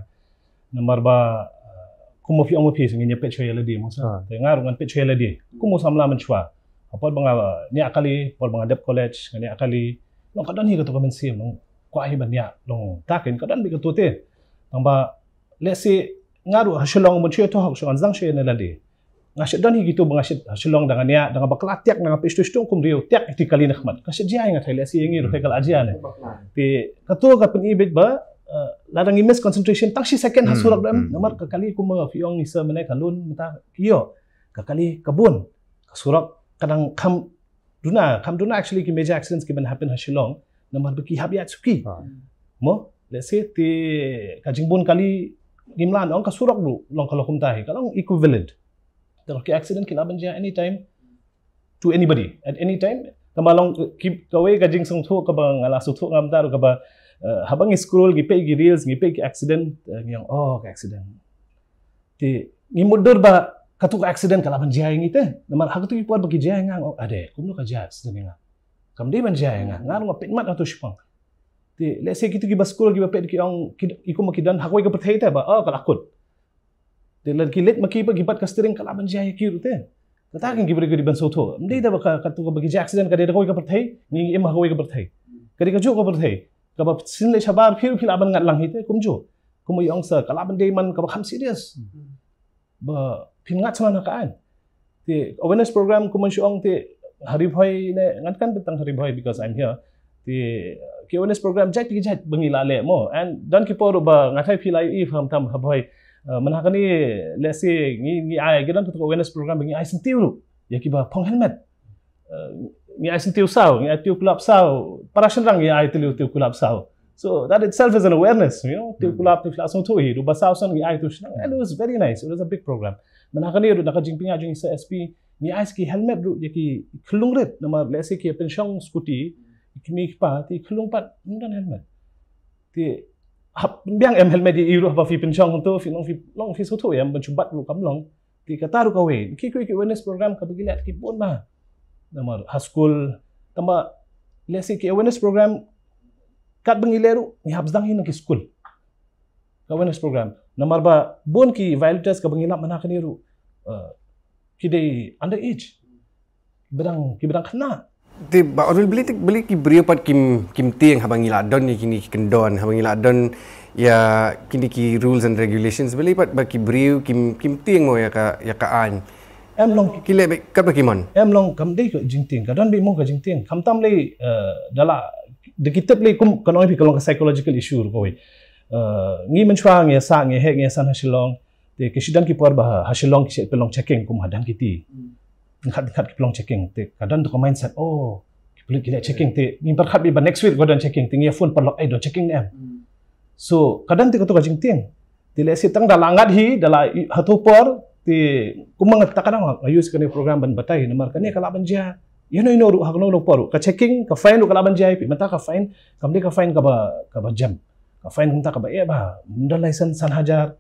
Namar ba uh, kum ma phi ong ma phi, ngin ïa peit shuwa ïa lade mo sa. Te nga ruh ngan peit shuwa ïa lade kum u samla mynshuwa. Hapoh ba nga ñiah kali, hapoh ba nga dep college, nga ñiah kali, long ka don hi kato ka mynsiem, long kwah hi ban ñiah, long ta kin ka don beit kato te. Tang ba lehse nga ruh ha Shillong, bun shuh ïa to hok shuh ngan zang shuh ïa ne lade. Nga shait don hi kito ba nga shait ha Shillong da nga ñiah, da nga bakla tiak, da nga peit shtu shtu kum riewtiak ïa kito kali na khmat. Ka shait jia ïa nga, te lehse ïa ngi ruh ka la jia ne. Te kato ka pyni beit ba uh, lada ngi miss concentration tang shi second ha surok da em, namar ka kali kum ma phi ong ngi sa mynne ka lun mynta ki ïoh. Ka kali ka bun, ka surok ka dang kham duna, kham duna actually ki major accidents kiban happen ha Shillong, namar ba ki hap ïaid suki. Mo, lehse te ka jingbun kali ngim lah ong ka surok ruh long ka long kumta hi, ka long equivalent. Te ki accident ki lah ban jia anytime to anybody at any time. Tang ba long ki, kawei ka jingsngewthuh kaba nga la sngewthuh ngam tar kaba uh, haba ngi scroll, ngi peit ki reels, ngi peit ki accident, uh, ngi ong oh ka accident. Te ngi mutdur ba kato ka accident ka lah ban jia ïa ngi te. Namar ha kato ki por ba ki jia ïa nga, oh ade, kumno ka jia accident ïa nga. Kam dei ban jia ïa nga, nga ruh nga peit mat hato shipang. Te lehse kito kiba scroll, kiba peit ki ong ki, i kum ki don ha kawei ka pyrthei te ba oh ka la kut. Te lada ki leit ma ki ba ki bat ka steering ka lah ban jia ïa ki ruh te. Kata kin ki briew ki dei ban sngewthuh. Ym dei da ba ka, kato kaba ki jia accident ka dei da kawei ka pyrthei, ngi ngi im ha kawei ka pyrthei. Ka dei kajuh ka pyrthei. Kaba shin leit shabar phi ruh phi lah ban ngat lang hi te, kumjuh. Kum i ong sa ka lah ban dei man kaba kham serious. Ba phin ngat shuh na ka aiñ. Te awareness program kum man shu ong te ha Ri Bhoi ne, ngan kren beit tang ha Ri Bhoi because I'm here. Te ki awareness program jait ki jait ba ngi la leh mo. And don ki por ruh ba nga tharai phi la ïohi khamtam ha Bhoi. Uh, mynta kane lehse ngi, ngi ai, ki don kato ka awareness program ba ngi ai syntiew ruh ïa kiba phong helmet. Uh, ngi ai syntiew saw, ngi ai tiew kulap saw, para shynrang ngi ai tiew, tiew kulap saw. So that itself is an awareness, you know, tiew kulap, tiew kulap sngewthuh hi, ruh ba saw san ngi ai tiew shynrang. And it was very nice, it was a big program. Mynta kane ruh na ka jingpynïaid jong i Sir S P, ngi ai sa ki helmet ruh ïa ki khyllung rit, namar lehse ki pynshong scooty, ki kmie ki kpa, te khyllung pat ym don helmet. Te hap biang em helmet ïa i ruh haba phi pynshong hangto, phi long phi, long phi sngewthuh ïa, ban shu bat ruh kam long. Te kata ruh kawei, ki, ki, ki awareness program kaba ngi leh ki bun bha. Namar ha skul, tang ba lehse ki awareness program katba ngi leh ruh ngi hap sdang hi na ki skul. Ka awareness program. Namar ba bun ki violators kaba ngi lap mynta kane ruh, uh, ki dei under age. Kiba dang, kiba dang khynnah. Te Bah Orville, balei, balei ki briew pat kim, kim tieng haba ngi la don ïa kine ki kyndon, haba ngi la don ïa kine ki rules and regulations, balei pat ba ki briew kim, kim tieng mo ïa ka, ïa ka aiñ? Em long ki leh beit katba ki mon. Em long, kam dei ka jingtieng, ka don beit mo ka jingtieng. Khamtam lei, eh, da la, da ki tip lei kum, kan ong phi ka long ka psychological issue ruh kawei. Eh, ngi mynshuwa ngi ïa sah, ngi ïa heh, ngi ïa san ha Shillong. Te ki shu don ki por ba ha, ha Shillong ki shu pynlong checking kum hadan kiti. Khat khat ki pynlong checking, te ka don tu ka mindset, oh, ki pulit ki leh checking, te ngim pyrkhat beit ba next week ka don checking, te ngi ïa phone paralok, eh, don checking ne em. So ka don te kato ka jingtieng. Te lehse tang da la ngat hi, da la i, hato por, te kumba nga, ta ka dang nga use kane program ban batai, namar kane ka lah ban jia ïa no ïa no ruh, ha kano kano por ruh. Ka checking, ka fine ruh ka lah ban jia ïa phi, mynta ka fine kam dei ka fine kaba, kaba jem. Ka fine kumta kaba eh bha, ym don license san hajar,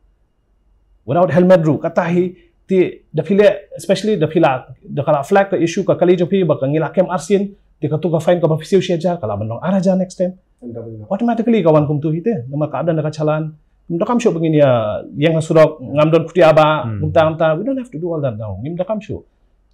without helmet ruh, kata hi, te da phi leh, especially da phi la, da ka la flag ka issue ka kali jong phi ba ka ngi la kem arsien, te kato ka fine kaba phi siew shi hajar ka lah ban long ar hajar next time. Automatically ka wan kumto hi te, namar ka don da ka challan. Ngim da kam shuh ba ngin ïa ïeng ha surok, ngam don khutia ba, kumta kumta, we don't have to do all that now. Ngim da kam shuh.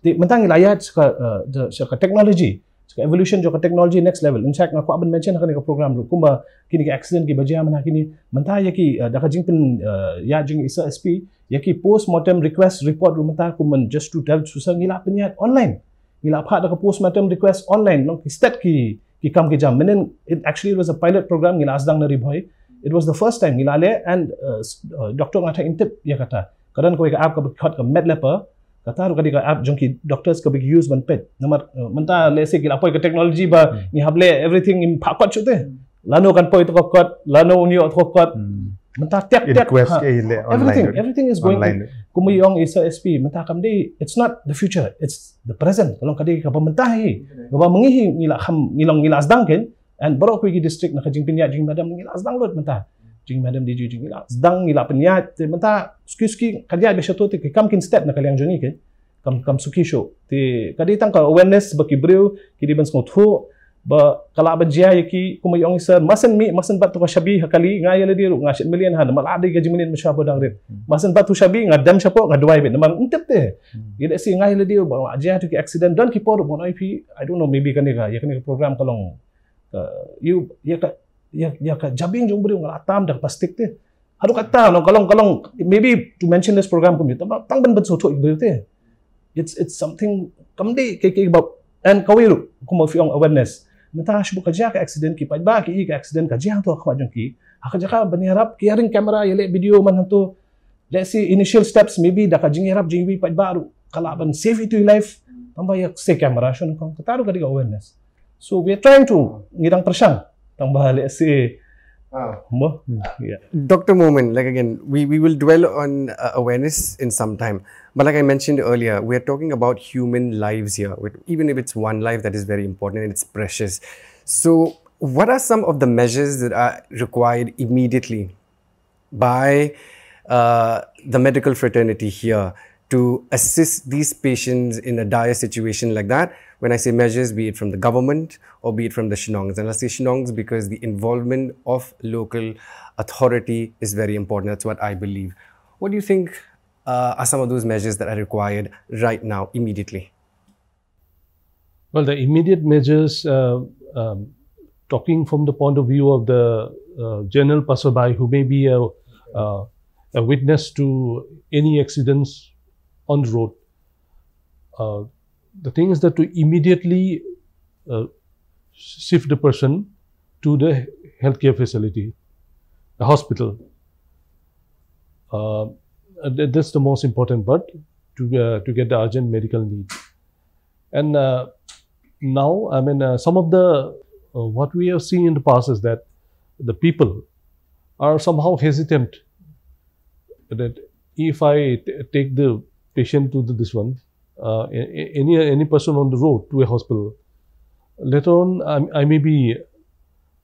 Te mynta ngi la ïaid sha ka, eh, sha ka technology, sha ka evolution jong ka technology next level. In fact nga kwah ban mention ha kane ka program ruh kumba kine ki accident kiba jia mynta kine, mynta ïa ki, eh, da ka jingpyn, eh, ïaid jong i Sir S P, ïa ki post mortem request report ruh mynta kum man just to tell, shuh sa ngi la pynïaid online. Ngi la phah da ka post mortem request online, long ki stet ki, ki kam ki jam. Mynnin, it actually, it was a pilot program, ngi la sdang na Ri Bhoi. It was the first time ngi la leh, and uh, s- uh, doctor nga thaw in tip ïa kata. Ka don kawei ka app kaba ki khot ka MedLeper, kata ruh ka dei ka app jong ki doctors kaba ki use ban peit. Namar uh, mynta lehse ki la poi ka technology ba ngi hap leh everything in phah kot shuh te. Lano kan poi to ka kot, lano un ïoh to ka kot. Mynta tiak tiak. Inquest eh, leh Everything, online. Everything is going. Online. Kumba ong i Sir S P, mynta kam dei, it's not the future, it's the present. Ka long ka dei kaba mynta hi, kaba mynta hi ngi la kham, ngi long ngi la sdang kein. And baroh kawei ki district na ka jingpynïaid jingmadam ngi la sdang lut mynta. Jingmadam di ju jing ngi la sdang, ngi la pynïaid, te mynta suki suki ka ïaid ba sha to te ki kam kin step na ka liang jong ngi kein. Kam kam suki shuh. Te ka dei tang ka awareness ba ki briew ki dei ban sngewthuh ba ka lah ban jia ïa ki, kumba ong i Sir, mustn't mih, mustn't bat to ka shabi ha kali. Nga ïa lade ruh nga shait mlien ha, namar la dei ka jingmlien mynshuwa ba dang rit. Mustn't bat to shabi, nga dem shapoh nga duwai beit namar ym tip te. Ïa lehse nga ïa lade ruh ba la jia to ki accident, don ki por ruh ba ngan ong ïa phi, I don't know, maybe kane ka, ïa kane ka program ka long ka, ïa ïa ka, ïa ïa ka jabieng jong briew nga la tam da ka plastik te. Haduh katta, no, ka long, ka long, maybe to mention this program kumne, tang tang ban ban sngewthuh ïa ki briew te. It's it's something kam dei ka ka ba, and kawei ruh kumba phi ong awareness. Mynta shu ka jia ka accident, ki paidbah ki i ka accident ka jia hangto ha khmat jong ki. Ha ka jaka ban ïarap, ki ïa ring camera, ïa leh video man hangto. Let's say initial steps, maybe da ka jingïarap jong iwei i paidbah ruh ka lah ban save ïa ito i life. Tang ba ïa save camera shuh nyngkong, kata ruh ka dei ka awareness. So we are trying to, ngi dang pyrshang. Tang ba let's say Ah. Mo? Yeah. Dr. Momin, like again, we, we will dwell on uh, awareness in some time. But like I mentioned earlier, we are talking about human lives here. With, even if it's one life, that is very important and it's precious. So, what are some of the measures that are required immediately by uh, the medical fraternity here to assist these patients in a dire situation like that? When I say measures, be it from the government or be it from the Shnongs. And I say Shnongs because the involvement of local authority is very important. That's what I believe. What do you think uh, are some of those measures that are required right now, immediately? Well, the immediate measures, uh, um, talking from the point of view of the uh, general passerby who may be a, uh, a witness to any accidents on the road, uh, the thing is that to immediately uh, shift the person to the healthcare facility, the hospital. Uh, that- that's the most important part to uh, to get the urgent medical need. And uh, now, I mean, uh, some of the uh, what we have seen in the past is that the people are somehow hesitant that if I t- take the patient to the, this one, uh, a- a- any any person on the road to a hospital, later on I, I may be,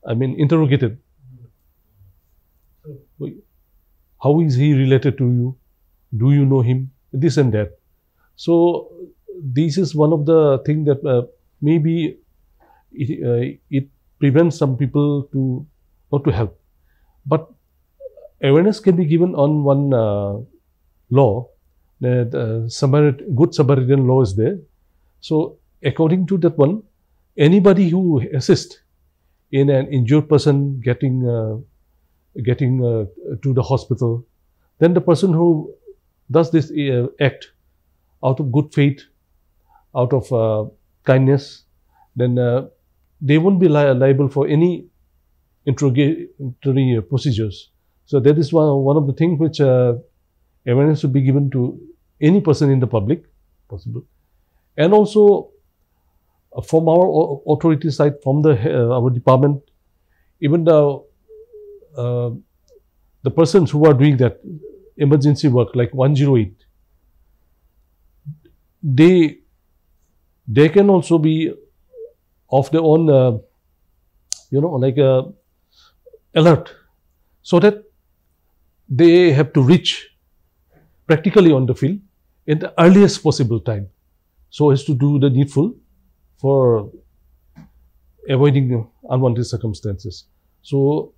I mean, interrogated. How is he related to you? Do you know him? This and that. So this is one of the things that uh, maybe it, uh, it prevents some people to not to help. But awareness can be given on one uh, law, the, the Samaritan, Good Samaritan law is there. So according to that one, anybody who assists in an injured person getting uh, getting uh, to the hospital, then the person who does this uh, act out of good faith, out of uh, kindness, then uh, they won't be li- liable for any interrogatory uh, procedures. So that is one, one of the things which uh, awareness should be given to any person in the public, possible, and also uh, from our au- authority side, from the uh, our department, even the uh, the persons who are doing that emergency work, like one zero eight, they they can also be of their own, uh, you know, like uh, alert, so that they have to reach practically on the field in the earliest possible time, so as to do the needful for avoiding unwanted circumstances. So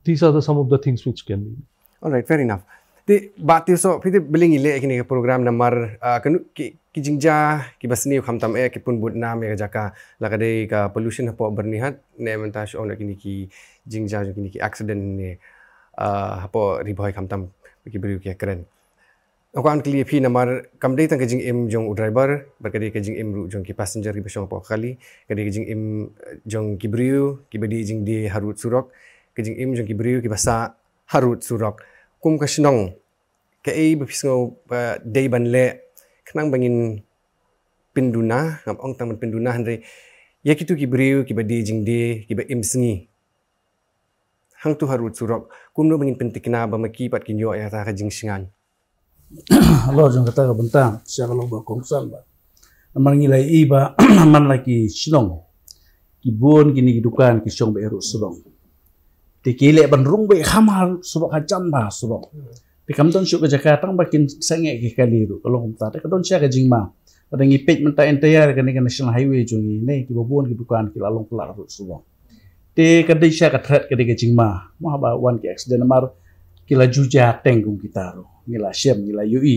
these are the some of the things which can be. Alright, fair enough. Te ba te so phi te bling ile kini ke program namar uh, kanu ki ki jingja ki basni kham tam eh ki pun but nam ya jaka la ka dei ka pollution hapo bernihat ne menta shu on kini ki jingja kini ki accident ne uh, hapo riboi kham tam ki beriu ki keren. Aku an kli phi namar kam dei tang ka jingim jong u driver, ba ka dei ka jingim ru jong ki passenger ki ba shong hapo kali, ka dei ka jingim eh, jong ki beriu ki ba dei jingdie harut surok, ka jingim jong ki briew kiba sah harud surok. Kum ka shnong, kaei ba phi sngew ba dei ban leh khnang ba ngin pynduna, ngam ong tang ban pynduna hynrei ïa kitu ki briew kiba die jingdie, kiba im sngi hangtu harud surok, kumno ba ngin pyntikna ba ma ki pat kin ïoh ïa kata ka jingshngaiñ? Halor jong kata ka bynta, sha ka long ba kongsan ba, namar ngi la ïohi ba man la ki shnong, ki bun kine ki dukan ki shong ba harud surok. Te ki leh ban rung ba kham harud surok, hajan ba surok. Te kam don shuh ka jaka tang ba kin sangeh ki kali ruh, ka long kumta. Te ka don sha ka jingma. Lada ngi peit mynta entire kane ka National Highway jong ngi ne, kiba bun ki dukan ki la long pla harud surok. Te ka dei sha ka threat, ka dei ka jingma. Mo haba wan ki accident namar ki la ju jia teng kum kita ruh. Ngi la shem, ngi la ïohi,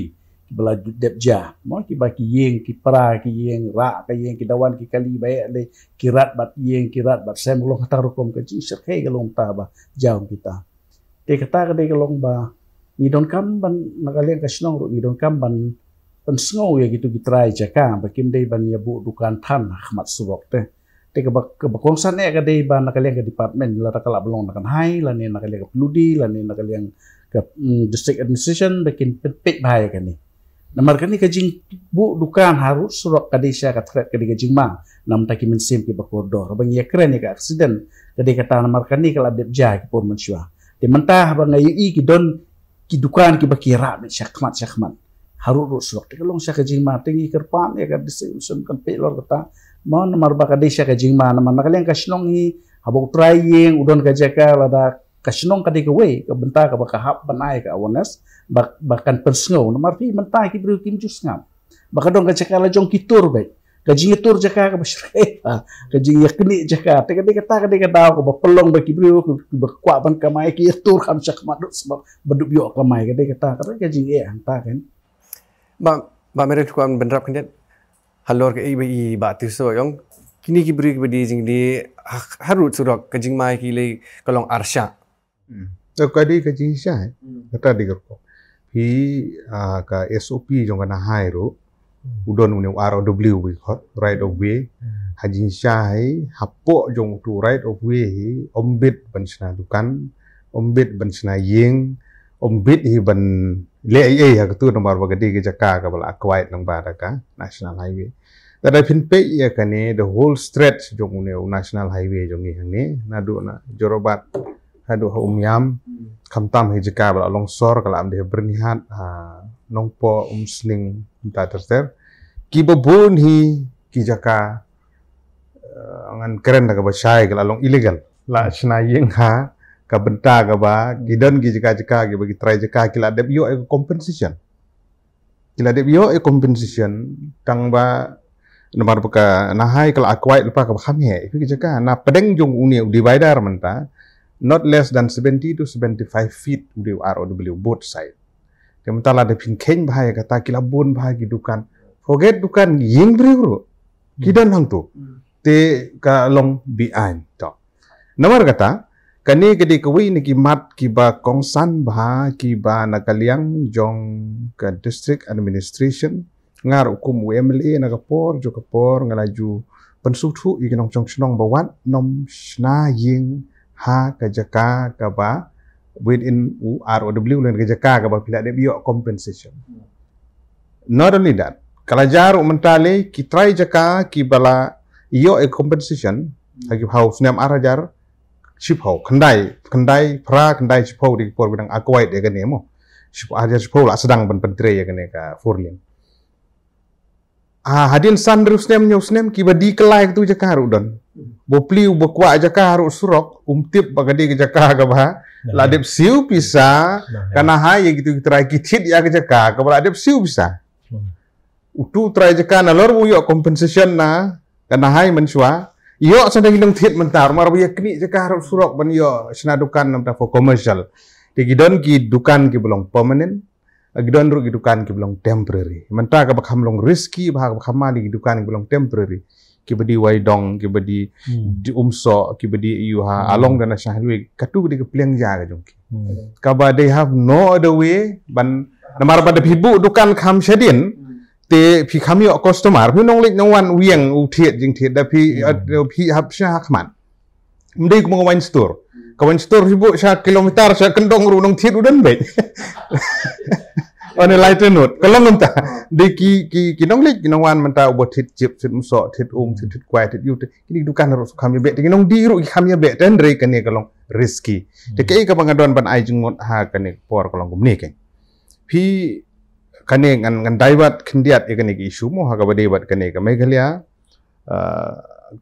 kiba la dep jia. Mo kiba ki ïing, ki pra ki ïing, rah ka ïing, ki da wan ki kali ba eh lei, ki rat bad ïing, ki rat bad sem, long kata rukom, ka jingshyrkhei ka long ta ba jia kum kita. Te kata ka dei ka long ba ngi donkam ban, na ka liang ka shnong ruh ngi donkam ban pynsngew ïa kitu ki trai jaka ba kim dei ban ïa buh dukan than ha khmat surok te. Te kaba, kaba kongsan eh ka dei ba na ka liang ka department, lada ka lah ba long na ka Nahai lane na ka liang ka Phyllodih lane na ka liang ka, mm, district administration, ba kin pynpeit bha ïa kane. Namar kane ka jingbuh dukan harud surok ka dei sha ka threat, ka dei ka jingma na ka bynta ki mynsiem kiba kordor. Ba ngi ïa kren ïa ka accident, ka dei kata namar kane ka la dep jia ki por mynshuwa. Te mynta haba nga ïohi ki don ki dukan kiba ki rah beit sha khmat sha khmat harud rud surok, te ka long sha ka jingma. Te ngi kyrpad ïa ka district administration kan peit halor kata. Mo namar ba ka dei sha ka jingma, namar na ka liang ka shnong hi, haba u trai ïing u don ka jaka, lada ka shnong ka dei kawei ka bynta kaba ka hap ban ai ka awareness, ba, ba kan pynsngew. Namar phi mynta ki briew kim ju sngap ba ka don ka jaka la jong ki tur beit. Ka jingïatur jaka kaba shyrkhei, ka jingïaknieh jaka. Te ka dei kata, ka dei ka daw kaba pynlong ba ki briew kiba kwah ban kamai ki ïatur kham shakhmat ruh sbab ba dup ïoh kamai. Ka dei kata, ka dei ka jingeh hangta kan. Bah, Bah Mary, kwah ban bynrap khyndiat halor kaei ba i Bah Tisso ong. Kine ki briew kiba die jingdie ha, harud surok, ka jingma ïa ki lei ka long arshah. Hmm. Te ka dei ka jingshai. Hmm. Kata dei ka rukom. Phi, ah, ka S O P jong ka Nahai ruh, hmm, u don une u R O W, wi khot, right of way. Hmm. Ha jingshai, hapoh jong utu right of way hi, ym bit ban shna dukan, ym bit ban shna ïing, ym bit hi ban leh ei ei ha katu namar ba ka dei ka jaka kaba la acquired lyngba da ka National Highway. Lada phin peit ïa kane, the whole stretch jong une u National Highway jong ngi hangne, naduh na Jorabat haduh ha Umiam, khamtam ha jaka ba la long sor, ka la ym dei ha Byrnihat, ha Nongpoh, Umsning, kumta ter ter. Kiba bun hi ki jaka, eh, ngan kren da kaba shai, ka la long illegal. La shna ïing ha ka bynta kaba ki don ki jaka jaka, kiba ki trai jaka ki la dep ïoh ïa ka compensation. Ki la dep ïoh ïa compensation, tang ba namar ba ka Nahai ka la acquired lypa kaba kham heh. Phi ki jaka na pdeng jong une u divider mynta, not less than seventy to seventy-five feet u dei u R O W both side. Te mynta lada phin kheiñ bha ïa kata, ki la bun bha ki dukan. Forget dukan, ïing briew ruh ki don hangtu. Te ka long beaiñ to. Namar kata, kane ka dei kawei na ki mat kiba kongsan bha, kiba na ka liang jong ka district administration. Nga ruh kum u M L A na ka por jong ka por nga la ju pynsngewthuh ïa ki nongshong shnong ba wat nym shna ïing ha ka jaka kaba within u R O W lane ka jaka kaba phi la dep ïoh compensation. Not only that, ka la jia ruh mynta lei ki trai jaka kiba la ïoh ïa compensation ha ki phew snem, ar hajar shiphew, khyndai, khyndai phra, khyndai shiphew, dei ki por ba dang acquired ïa kane mo. Shiphew, ar hajar shiphew la sdang ban pyntrei ïa kane ka four lane. Ah, hadien san hynriew snem, hynñiew snem, kiba die kylla ïa kitu jaka ruh don. Ba u plie uba kwah jaka harud surok, um tip ba ka dei ka jaka kaba la dep siew pisa, ka Nahai ïa kitu ki trai ki thied ïa ka jaka kaba la dep siew pisa. Utu u trai jaka nalor ba u ïoh compensation na ka Nahai mynshuwa, ïoh sa dang ki nongthied mynta, namar ba ïaknieh jaka harud surok ban ïoh shna dukan namar ta for commercial. Te ki don ki dukan kiba long permanent, ki don ruh ki dukan kiba long temporary. Mynta kaba kham long risky bha, kaba kham mad ïa ki dukan kiba long temporary, kiba die Waidong, kiba die, die Umsoh, kiba die ïu ha along da National Highway, katu ka dei ka pliang ja ka jong ki. Kaba they have no other way ban, namar ba da phi buh dukan kham shadien, te phi kham ïoh customer, phi nongleit nongwan, u ïeng u thied jingthied, da phi, eh, phi hap shna ha khmat. Ym dei kum ka wine store. Ka wan stor hi buh sha kilometer sha kyndong ruh nongthied u don beit. On a lighter note, ka long mynta. Dei ki, ki, ki nongleit, ki nongwan mynta uba thied jip, thied msoh, thied um, thied, thied kwai, thied ïew, thied, kine ki dukan ruh kham ïa beh, te ki nongdie ruh ki kham ïa beh, te hynrei kane ka long risky. Te kaei kaba nga don ban ai jingmut ha kane ka por ka long kumne kein. Phi kane ngan, ngan divert khyndiat ïa kane ka issue mo, ha kaba dei bad kane ka Meghalaya uh,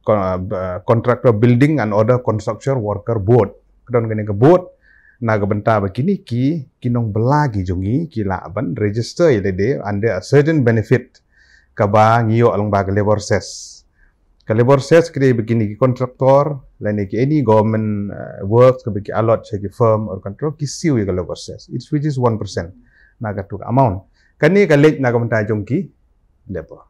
con- uh, Contractor Building and Other Construction Worker Board. Ka don kane ka board na ka bynta ba kine ki, ki nongbylla ki jong ngi ki lah ban register ïa lade under a certain benefit kaba ngi ïoh lyngba ka labour cess. Ka labour cess ka dei ba kine ki contractor lane ki any government uh, works kaba ki allot sha ki firm or contractor ki siew ïa ka labour cess. It's which is one percent na katu ka amount. Kane ka leit na ka bynta jong ki labour.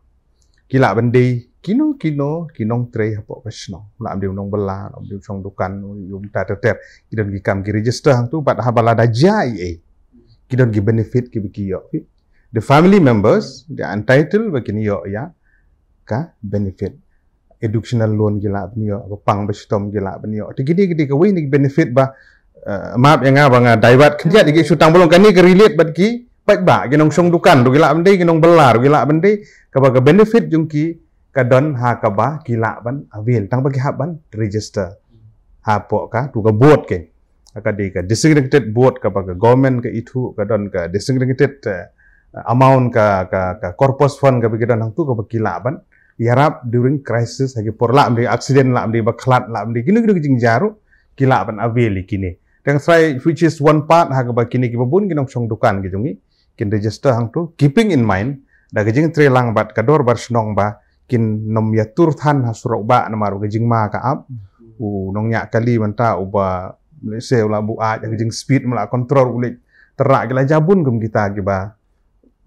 Ki lah ban dei kino kino ki nongtrei hapoh ka shnong. Lah ban dei u nongbylla, lah ban dei u shong dukan, u mynta ter ter. Ki don ki kam ki register hangtu, bad haba lada jia ei ei, ki don ki benefit kiba ki ïoh. The family members they are entitled ba kin ïoh ïa ka benefit. Educational loan ki lah ban ïoh, ba pang ba shitom ki lah ban ïoh. Te kine ki dei kawei na ki benefit ba uh, map ïa nga ba nga divert khyndiat ïa ki issue tang ba long kane ka relate bad ki paidbah, ki nongshong dukan ruh ki lah ban dei, ki nongbylla ruh ki lah ban dei, kaba ka benefit jong ki ka don ha kaba ki lah ban avail tang ba ki hap ban register hapoh katu ka board kein. Ka dei ka designated board kaba ka government ka ithuh, ka don ka designated uh, amount ka, ka, ka corpus fund kaba ki don hangtu kaba ki lah ban ïarap during crisis, ha ki por lah ban dei accident, lah ban dei ba khlad, lah ban dei kino kino ki jingjia ruh ki lah ban avail ïa kine. Tang srai, which is one part ha kaba kine kiba bun ki nongshong dukan ki jong ngi kin register hangtu, keeping in mind da ka jingtreilang bad ka dorbar shnong ba kin nym ïatur than ha surok bah namar ka jingma ka ap. U nongñiah kali mynta uba lehse u la buaid ha ka jingspeed, um lah control, u leit tyrrah, ki la jia bun kum kita kiba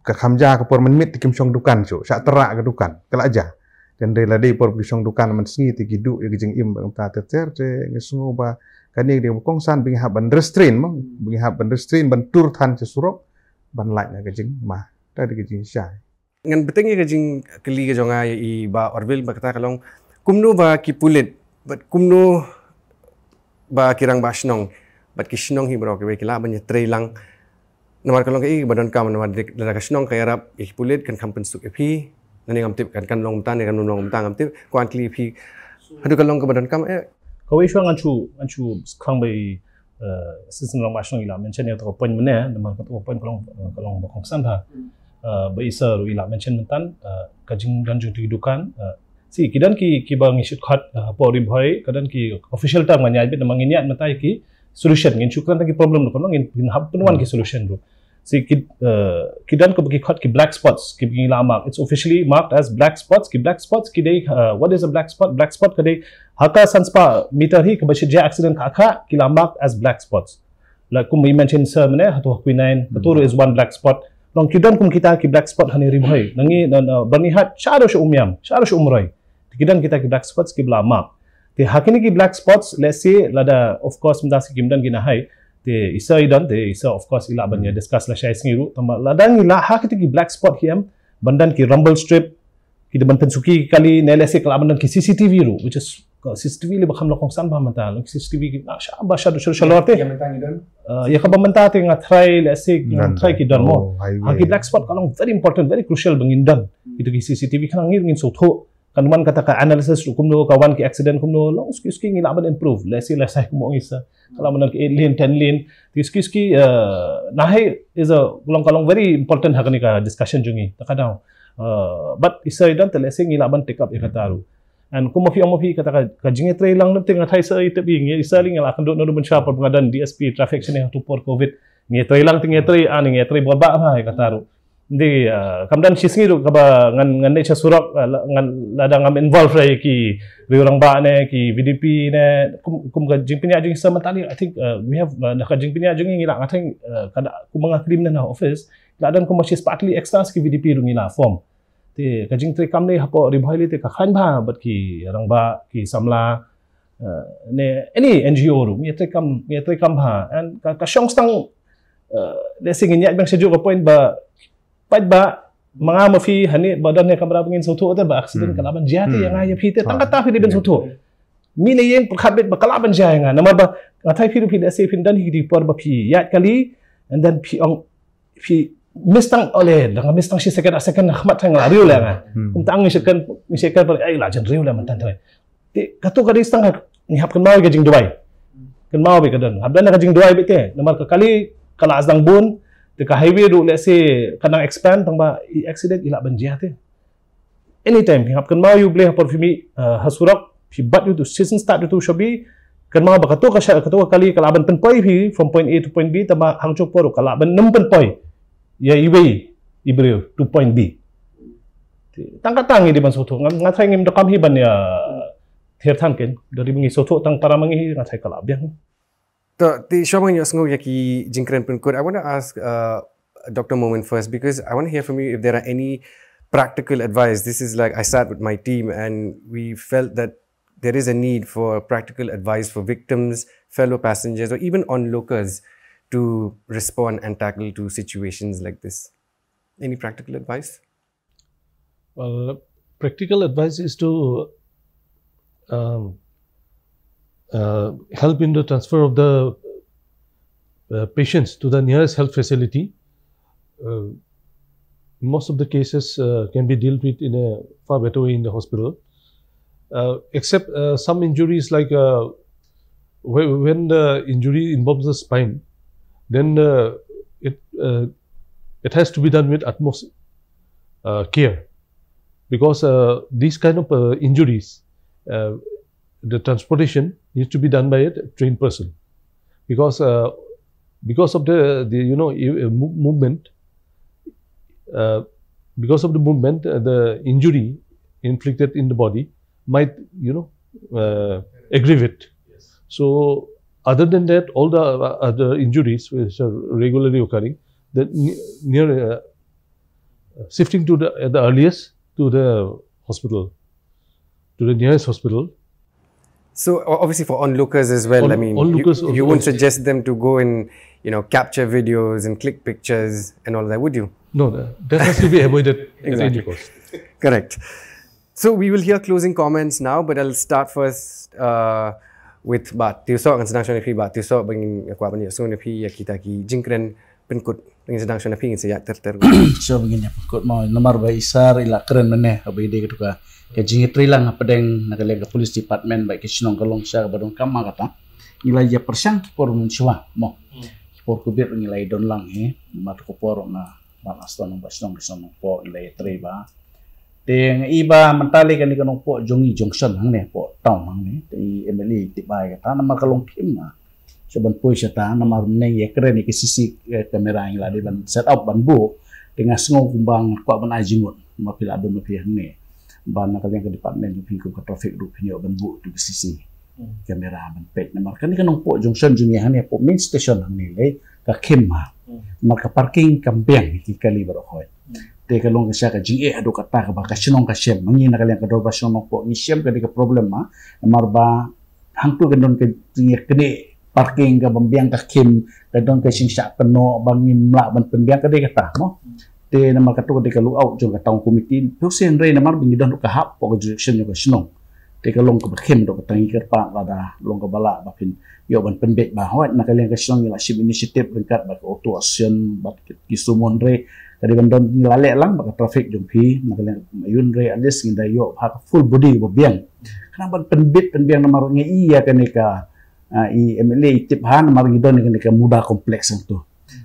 ka kham jia ka por mynmiet te kim shong dukan shuh, shah tyrrah ka dukan, ka la jia. Te hynrei lada dei por ba ki shong dukan mynsngi te ki duh ïa ka jingim bad kumta ter ter, te nga sngew ba kane ka dei kaba kongsan ba ngi hap ban restrain mo, ba ngi hap ban restrain ban tur than sha surok ban lait na ka jingma, da dei ka jingshai. Ngan bteng ïa ka jingkylli ka jong nga ïa i Bah Orville ba kata ka long kumno ba ki pulit bad kumno ba ki rangbah shnong bad ki shnong hi baroh kiwei ki lah ban ïatreilang. Namar ka long kaei ba donkam, namar lada ka shnong ka ïarap ïa ki pulit kan kham pynsuk ïa phi. Nangne ngam tip kan, kan long mynta ne kan ym long mynta ngam tip. Ko an kylli ïa phi. Haduh ka long kaba donkam eh. Kawei shuwa ngan shu, ngan shu khang ba i uh, Assistant Rangbah Shnong i la mention ïa kata ka point mynne, namar kata ka point ka long, uh, ka long ba kongsan bha. Uh, ba i sir ruh i la mention mynta, uh, ka jingdon jong ki dukan, uh, si ki don ki, kiba ngi shu khot, uh, hapoh Ri Bhoi, ka don ki official term ngan ïaid beit namar ngin ïaid mynta ïa ki solution, ngin shu kren tang ki problem ruh, ka long ngin, ngin hap pynwan ki solution ruh. Si ki, uh, ki don kaba ki khot ki black spots, kiba ngi la mark. It's officially marked as black spots. Ki black spots ki dei, uh, what is a black spot? Black spot ka dei ha ka san spah meter hi kaba shit jia accident kha kha, ki la marked as black spots. Like kumba i mention sir mynne, hato ha Quinine, hato ruh is one black spot. Long ki don kum kita ki black spot ha Ri Bhoi. Nangne na, na Byrnihat shaduh sha Umiam, shaduh sha Umroi. Te ki don kita ki black spots kiba la mark. Te ha kine ki black spots, let's say, lada, of course, mynta shi kim don ki na hai. Te i sir i don, te i sir, of course, i lah ban ïa discuss lashai sngi ruh. Tangba lada ngi lah ha kita ki black spot hi em ban don ki rumble strip, ki dei ban pynsuki kali ne, let's say, ka lah ban don ki C C T V ruh, which is, ka C C T V lei ba kham la kongsan bha mynta, long ki C C T V ki na sha ba sha sha shalor te. Ïa mynta ngi don. Uh, ïa kaba mynta te nga try, let's say, nga try ki don mo. Ha ki black spot ka long very important, very crucial ba ngin don. Itu ki C C T V khnang ngin, ngin sngewthuh. Kan wan kata ka analysis ruh kumno, ka wan ki accident kumno, long suki suki ngi lah ban improve. Let's say, let's say kumno ngi sa, ka lah ban don ki eight lane, ten lane. Te suki suki, uh, na hai is a long, ka long very important ha kane ka discussion jong ngi. Ta ka daw. Uh, but i sir i don te let's say ngi lah ban take up ïa kata ruh. And kumba phi ong ma phi kata ka, ka jingïatreilang, te nga tharai sir i tip ïa ngi, i sir lei nga la kynduh naduh mynshuwa por ba nga don D S P traffic shane ha tu por covid. Ngi ïatreilang te ngi ïatrei, ah, ngi ïatrei bor ba ha ïa kata ruh. Nde, ah, kam don shi sngi ruh kaba ngan, ngan leit sha surok, ah, la-, ngan lada ngam involve ïa ki riew rangbah ne, ki V D P ne, kum, kum ka jingpynïaid jong i sir mynta lei, I think, ah, we have, ah, na ka jingpynïaid jong ngi ngi la, nga tharai, ah, ka da, kumba nga klim na office, la don kumba shi spah tylli extra ki V D P ruh ngi la form. Te ka jingtreikam lei hapoh Ri Bhoi lei te ka khlaiñ bha bad ki rangbah, ki samla, eh, ne any N G O ruh ngi ïatreikam, ngi ïatreikam bha. And ka, ka shong sdang, eh, let's say ngin ïaid biang sha juh ka point ba, paid ba ma nga ma phi hangne ba don ha kamra ba ngin sngewthuh te ba accident ka lah ban jia te ïa nga ïa phi te tang kata phi dei ban sngewthuh. Mi ne ïeng pyrkhat beit ba ka lah ban jia ïa nga. Namar ba nga tharai phi ruh phi da se phin don hi ki por ba phi ïaid kali, and then phi ong phi miss tang, ole, da nga miss tang shi second, ar second, na khmat tang la riew la nga. Hmm. Kumta ngi second, ngi second, ai la jan riew la mynta tang. Te kato ka dei tang ngi hap kynmaw ka jingduwai. Kynmaw beit ka don. Hap don ka jingduwai beit te. Namar ka kali ka la sdang bun, te ka highway ruh lehse ka nang expand, tang ba i accident i lah ban jia te. Anytime phi hap kynmaw ïa U Blei ha por phi mih, uh, ha surok, phi bat ïa uto u shisien start ïa uto u shobi, kynmaw ba kato ka sha-, kato ka kali ka lah ban pynpoi phi from point A to point B, tang ba hangto por ka lah ban nym pynpoi ïa iwei i briew to point B. Te tang kata ngi dei ban sngewthuh. Nga, nga tharai ngim donkam hi ban ïa ther than ken. Da dei ba ngi sngewthuh tang para ma ngi hi, nga tharai ka lah biang. To, te shuwa ba ngin ïohsngew ïa ki jingkren pynkut, I want to ask, uh, Doctor Momin first, because I want to hear from you if there are any practical advice. This is like, I sat with my team and we felt that there is a need for practical advice for victims, fellow passengers, or even onlookers to respond and tackle to situations like this. Any practical advice? Well, practical advice is to, um, uh, help in the transfer of the, uh, patients to the nearest health facility. Uh, most of the cases, uh, can be dealt with in a far better way in the hospital. Uh, except, uh, some injuries like, uh, whe-, when the injury involves the spine, then, uh, it, uh, it has to be done with utmost, uh, care, because, uh, these kind of, uh, injuries, uh, the transportation needs to be done by a trained person, because, uh, because of the, the, you know, you- uh, mo- movement, uh, because of the movement, uh, the injury inflicted in the body might, you know, uh, aggravate. So, other than that, all the, uh, other injuries which are regularly occurring, the ne- near, uh, shifting to the, at the earliest to the hospital, to the nearest hospital. So o- obviously for onlookers as well, On- I mean, onlookers you, you won't also. Suggest them to go and, you know, capture videos and click pictures and all that, would you? No, that, that has to be avoided at any Exactly. Cost. Correct. So we will hear closing comments now, but I'll start first, uh, with Bah Tiewsoh. Ngan sdang shuwa na phi Bah Tiewsoh, ba ngin kwah ban ïohsngew na phi ïa kita ki jingkren pynkut. Ngin sdang shuwa na phi, ngin sa ïaid ter ter. Shuwa ba ngin ïa pynkut mo, namar ba i Sir i la kren mynne, haba i dei kato ka, ka jingïatreilang hapdeng na ka liang ka police department bad ka shnong, ka long shisha kaba donkam ma kata. Ngi la ïa pyrshang ki por mynshuwa mo. Hmm. Ki por covid ngi la ïa don lang hi, namar ka por na Ba la sdang ba shnong ka shnong Nongpoh, ngi la ïatrei ba. Te nga i ba mynta lei kane ka Nongpoh jong i, junction hangne, Nongpoh town hangne. Te i M L A i tip ba ïa kata namar ka long khim nga. Shuwa ban poi shata namar mynne ïa kren ïa ka C C, eh, camera ngi la dei ban set up ban buh. Te nga sngew kumba nga kwah ban ai jingmut namar phi la don ma phi hangne. Ba na ka liang ka department jong phi kum ka traffic ruh phin ïoh ban buh tu ka C C. Hmm. Camera ban peit namar kane ka Nongpoh junction jong ngi hangne, hapoh main station hangne lei ka khim ha. Hmm. Namar ka parking kam biang ki kali baroh khoit. Hmm. Te ka long ka sha ka jingeh haduh katta kaba ka shnong ka shem. Ma ngi na ka liang ka dorbar shnong Nongpoh ngi shem ka dei ka problem ha. Namar ba hangtu ka don ka jingeh kane parking kaba biang ka khim, ka don ka jingshah kynnoh ba ngim lah ban pynbiang, ka dei kata mo. Hmm. Te namar kato ka dei ka lookout jong ka town committee. Phi sngewthuh hynrei namar ba ngi don ruh ka hap hapoh ka jurisdiction jong ka shnong. Te ka long kaba khim ruh ka, tang ngi kyrpad lada long kaba lah ba phin ïoh ban pynbeit ba hooid na ka liang ka shnong ngi la shim initiative ryngkat bad ka auto action bad ki sumo, hynrei ka dei ban don, ngi la leh lang bad ka traffic jong phi na ka liang ka mayun, hynrei at least ngi da ïoh ha ka full body ba biang. Khnang ban pynbeit pynbiang namar ngi ïa kane ka, ah, i M L A i tip ha namar ngi don kane ka Muda complex hangtu.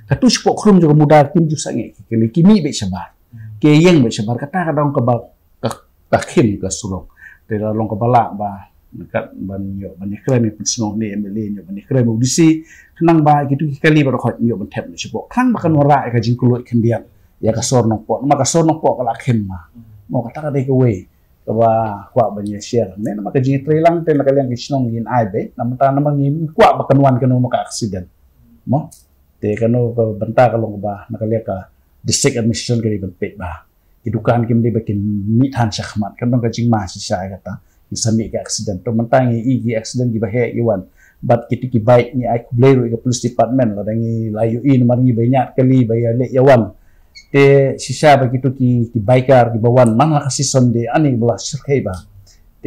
Katu shapoh khrum jong ka Muda kim ju sangeh ki kali, ki mih beit shabar. Ki ïeng beit shabar, kata ka dang kaba ka, ka khim ka surok. Te la long kaba lah ba kat ban ïoh ban ïakren ïa pynsngew ne M L A, ïoh ban ïakren U D C. Khnang ba kitu ki kali baroh khoit ïoh ban thep ne shapoh. Khnang ba kan wanrah ïa ka jingkylluid khyndiat ïa ka sor Nongpoh. Namar ka sor Nongpoh ka la khim ma. Mo, kata ka dei kawei kaba kwah ban ïa share. Ne namar ka jingïatreilang te na ka liang ka shnong ngin ai beit. Namar ta namar ngin kwah ba kan wan kano kano ka accident. Mo. Te kano ka bynta ka long ba na ka liang ka district administration ka dei ban peit ba ki dukan kim dei ba kin mih than shakhmat, kan don ka jingma shisha ïa kata. Ki sa mih ka accident. To mynta ngi i ki accident kiba heh ki wan. Bad kiti ki bike ngi ai khublei ruh ïa ka police department lada ngi la ïohi namar ngi ba ïa kali ba ïa leh ïa wan. Te shisha ba kitu ki, ki biker kiba wan man la ka season de ani ba la shyrkhei ba.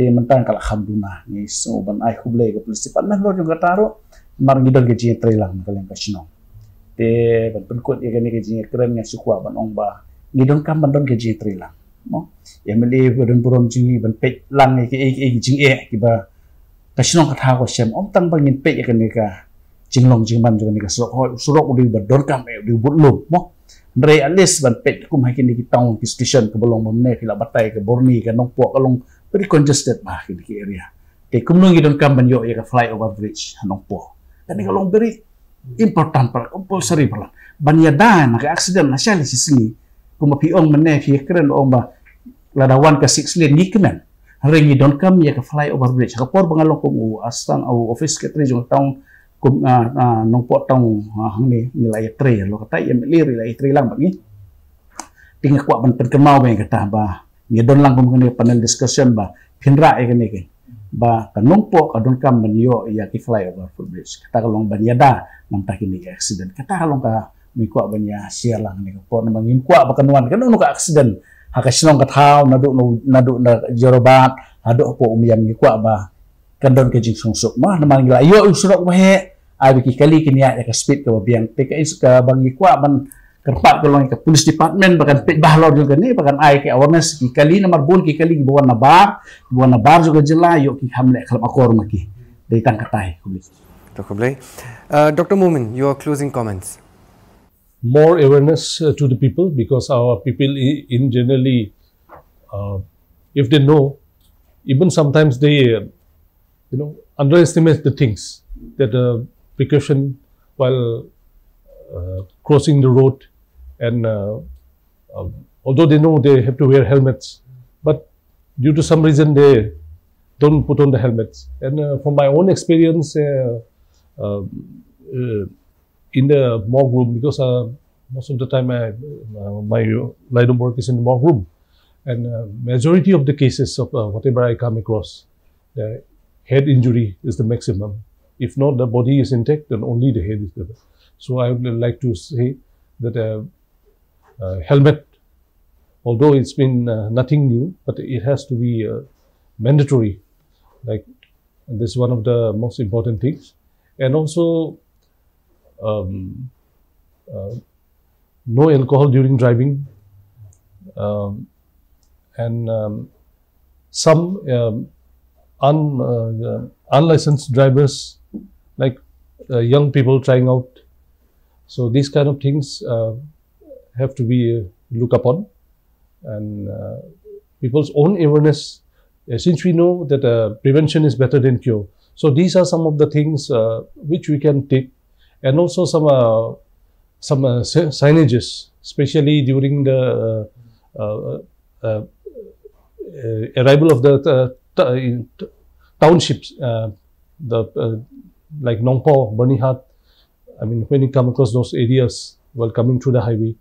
Te mynta ka la kham duna, ngi sngew ban ai khublei ka police department halor jong kata ruh, namar ngi don ka jingïatreilang na ka liang ka shnong. Te ban pynkut ïa kane ka jingïakren nga shu kwah ban ong ba ngi donkam ban don ka jingïatreilang, mo. Ïa, mynta ba don burom jong ngi ban peit lang ïa ki, ïa ki jingeh kiba ka shnong ka thaw ka shem, ym tang ba ngin peit ïa kane ka jinglong jingman jong kane ka surok, hooid, surok u dei ba donkam, eh, u dei u bud lum, mo. Hynrei at least ban peit kum ha kine ki town, ki station kaba long mynne, phi la batai ka Burnie, ka Nongpoh, ka long very congested bha kine ki area. Te kumno ngi donkam ban ïoh ïa ka flyover bridge ha Nongpoh? Kane ka long very important palat, compulsory palat. Ban ïada na ka accident lashai lashisngi, shisngi, kumba phi ong mynne, phi kren ong ba lada wan ka six lane ngi kmen. Hynrei ngi donkam ïa ka flyover bridge. Ha ka por ba nga long kum u assistant, u office secretary jong ka town, kum, ah, ah, Nongpoh town, ah, hangne ngi la ïatrei, halor kata ïa M L A ruh i la ïatreilang bad ngi. Te nga kwah ban pynkynmaw ba ïa kata ba ngi don lang kum kane ka panel discussion ba phin rah ïa kane ka, ba ka Nongpoh ka donkam ban ïoh ïa ki flyover footbridge. Kata ka long ban ïada na ka bynta kine ki accident. Kata ka long kaba ngi kwah ban ïa share lang ha kane ka por, namar ngim kwah ba kan wan kano kano ka accident ha ka shnong ka thaw, naduh na, naduh na Jorabat haduh hapoh Umiam. Ngi kwah ba kan don ka jingsngewsuk, mo, namar ngi la ïoh u surok ba heh, ai ba ki kali kin ïaid ïa ka speed kaba biang. Te ka is, kaba ngi kwah ban kyrpad ka long ïa ka police department ba kan peit bha halor jong kane, ba kan ai ka awareness ki kali, namar bun ki kali kiba wan na bar, kiba wan na bar jong ka jylla, ïoh ki kham leh khlem akor ma ki. Dei tang katai, khublei. To khublei. Uh, Doctor Momin, your closing comments. More awareness uh, to the people, because our people i- in generally, uh, if they know, even sometimes they, uh, you know, underestimate the things that uh, precaution while uh, crossing the road, and uh, uh, although they know they have to wear helmets, but due to some reason they don't put on the helmets. And uh, from my own experience, uh, uh, uh, in the morgue room, because uh, most of the time I, uh, my line of work is in the morgue room, and uh, majority of the cases of uh, whatever I come across, the head injury is the maximum. If not, the body is intact, then only the head is there. So I would like to say that uh, uh, helmet, although it's been uh, nothing new, but it has to be uh, mandatory. Like, and this is one of the most important things. And also, um, uh, no alcohol during driving, um, and um, some um, un, uh, uh, unlicensed drivers, like uh, young people trying out. So these kind of things uh, have to be uh, looked upon, and uh, people's own awareness. Uh, since we know that uh, prevention is better than cure, so these are some of the things uh, which we can take, and also some uh, some uh, si- signages, especially during the uh, uh, uh, uh, arrival of the uh, t- in t- townships, uh, the uh, like Nongpoh, Byrnihat. I mean, when you come across those areas while coming through the highway,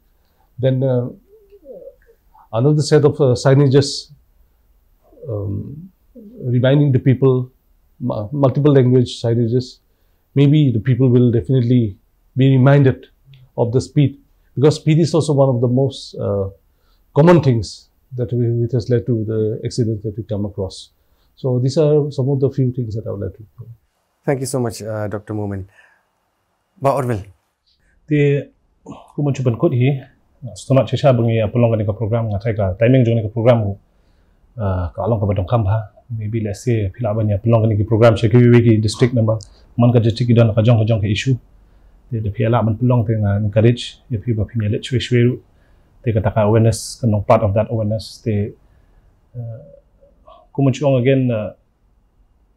then uh, another set of uh, signages, um, reminding the people, mu- multiple language signages. Maybe the people will definitely be reminded of the speed, because speed is also one of the most uh, common things that we, which has led to the accidents that we come across. So these are some of the few things that I would like to. Thank you so much, uh, Doctor Momin. Bah Orville. Te kumba ju pynkut hi, sngewtynnat shisha ba ngi ïa pynlong kane ka program, nga tharai ka timing jong kane ka program uh, ka long kaba donkam bha. Maybe let's say phi lah ban ïa pynlong kane ka program sha kiwei ki district, namar man ka district ki don ka jong ka jong ka issue. Te da phi ïa lah ban pynlong te nga encourage ïa phi ba phin ïa leit shwe shwe ruh. Te kata ka awareness kan long part of that awareness. Te uh, kumba ju ong again, uh,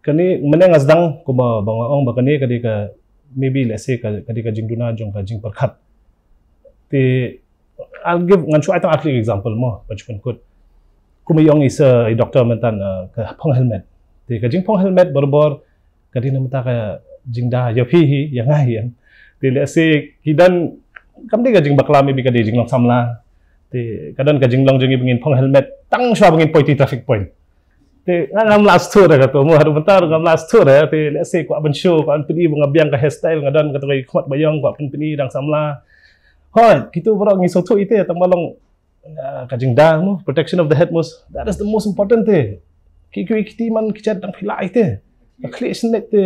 kane mynne nga sdang kumba ba nga ong ba kane ka dei ka, maybe let's say ka, ka dei ka jingduna jong ka jingpyrkhat. Te I'll give, ngan shu ai tang ar tylli example mo, ba ju pynkut. Kumba i ong i sa i doctor mynta, uh, ka phong helmet. Te ka jingphong helmet barabor ka dei na mynta ka jingda ïa phi hi, ïa nga hi. Te let's say ki don, kam dei ka jingbakla, maybe ka dei jinglong samla. Te ka don ka jinglong jong ngi ba ngin phong helmet tang shuwa ba ngin poi ti traffic point. Te nga ngam lah stur ka tu mo, haduh mynta ngam lah stur. Te let's say kwah ban show, kwah ban pyni ba nga biang ka hairstyle, nga don ka tu ka khmat ba ïong, kwah ban pyni dang samla. Hooid, kitu baroh ngi sngewthuh ite, tang ba long uh, ka jingda mo, protection of the head mo, that is the most important te. Ki ki ki ti man ki chat dang phi la ai te. Ka khlieh snet te.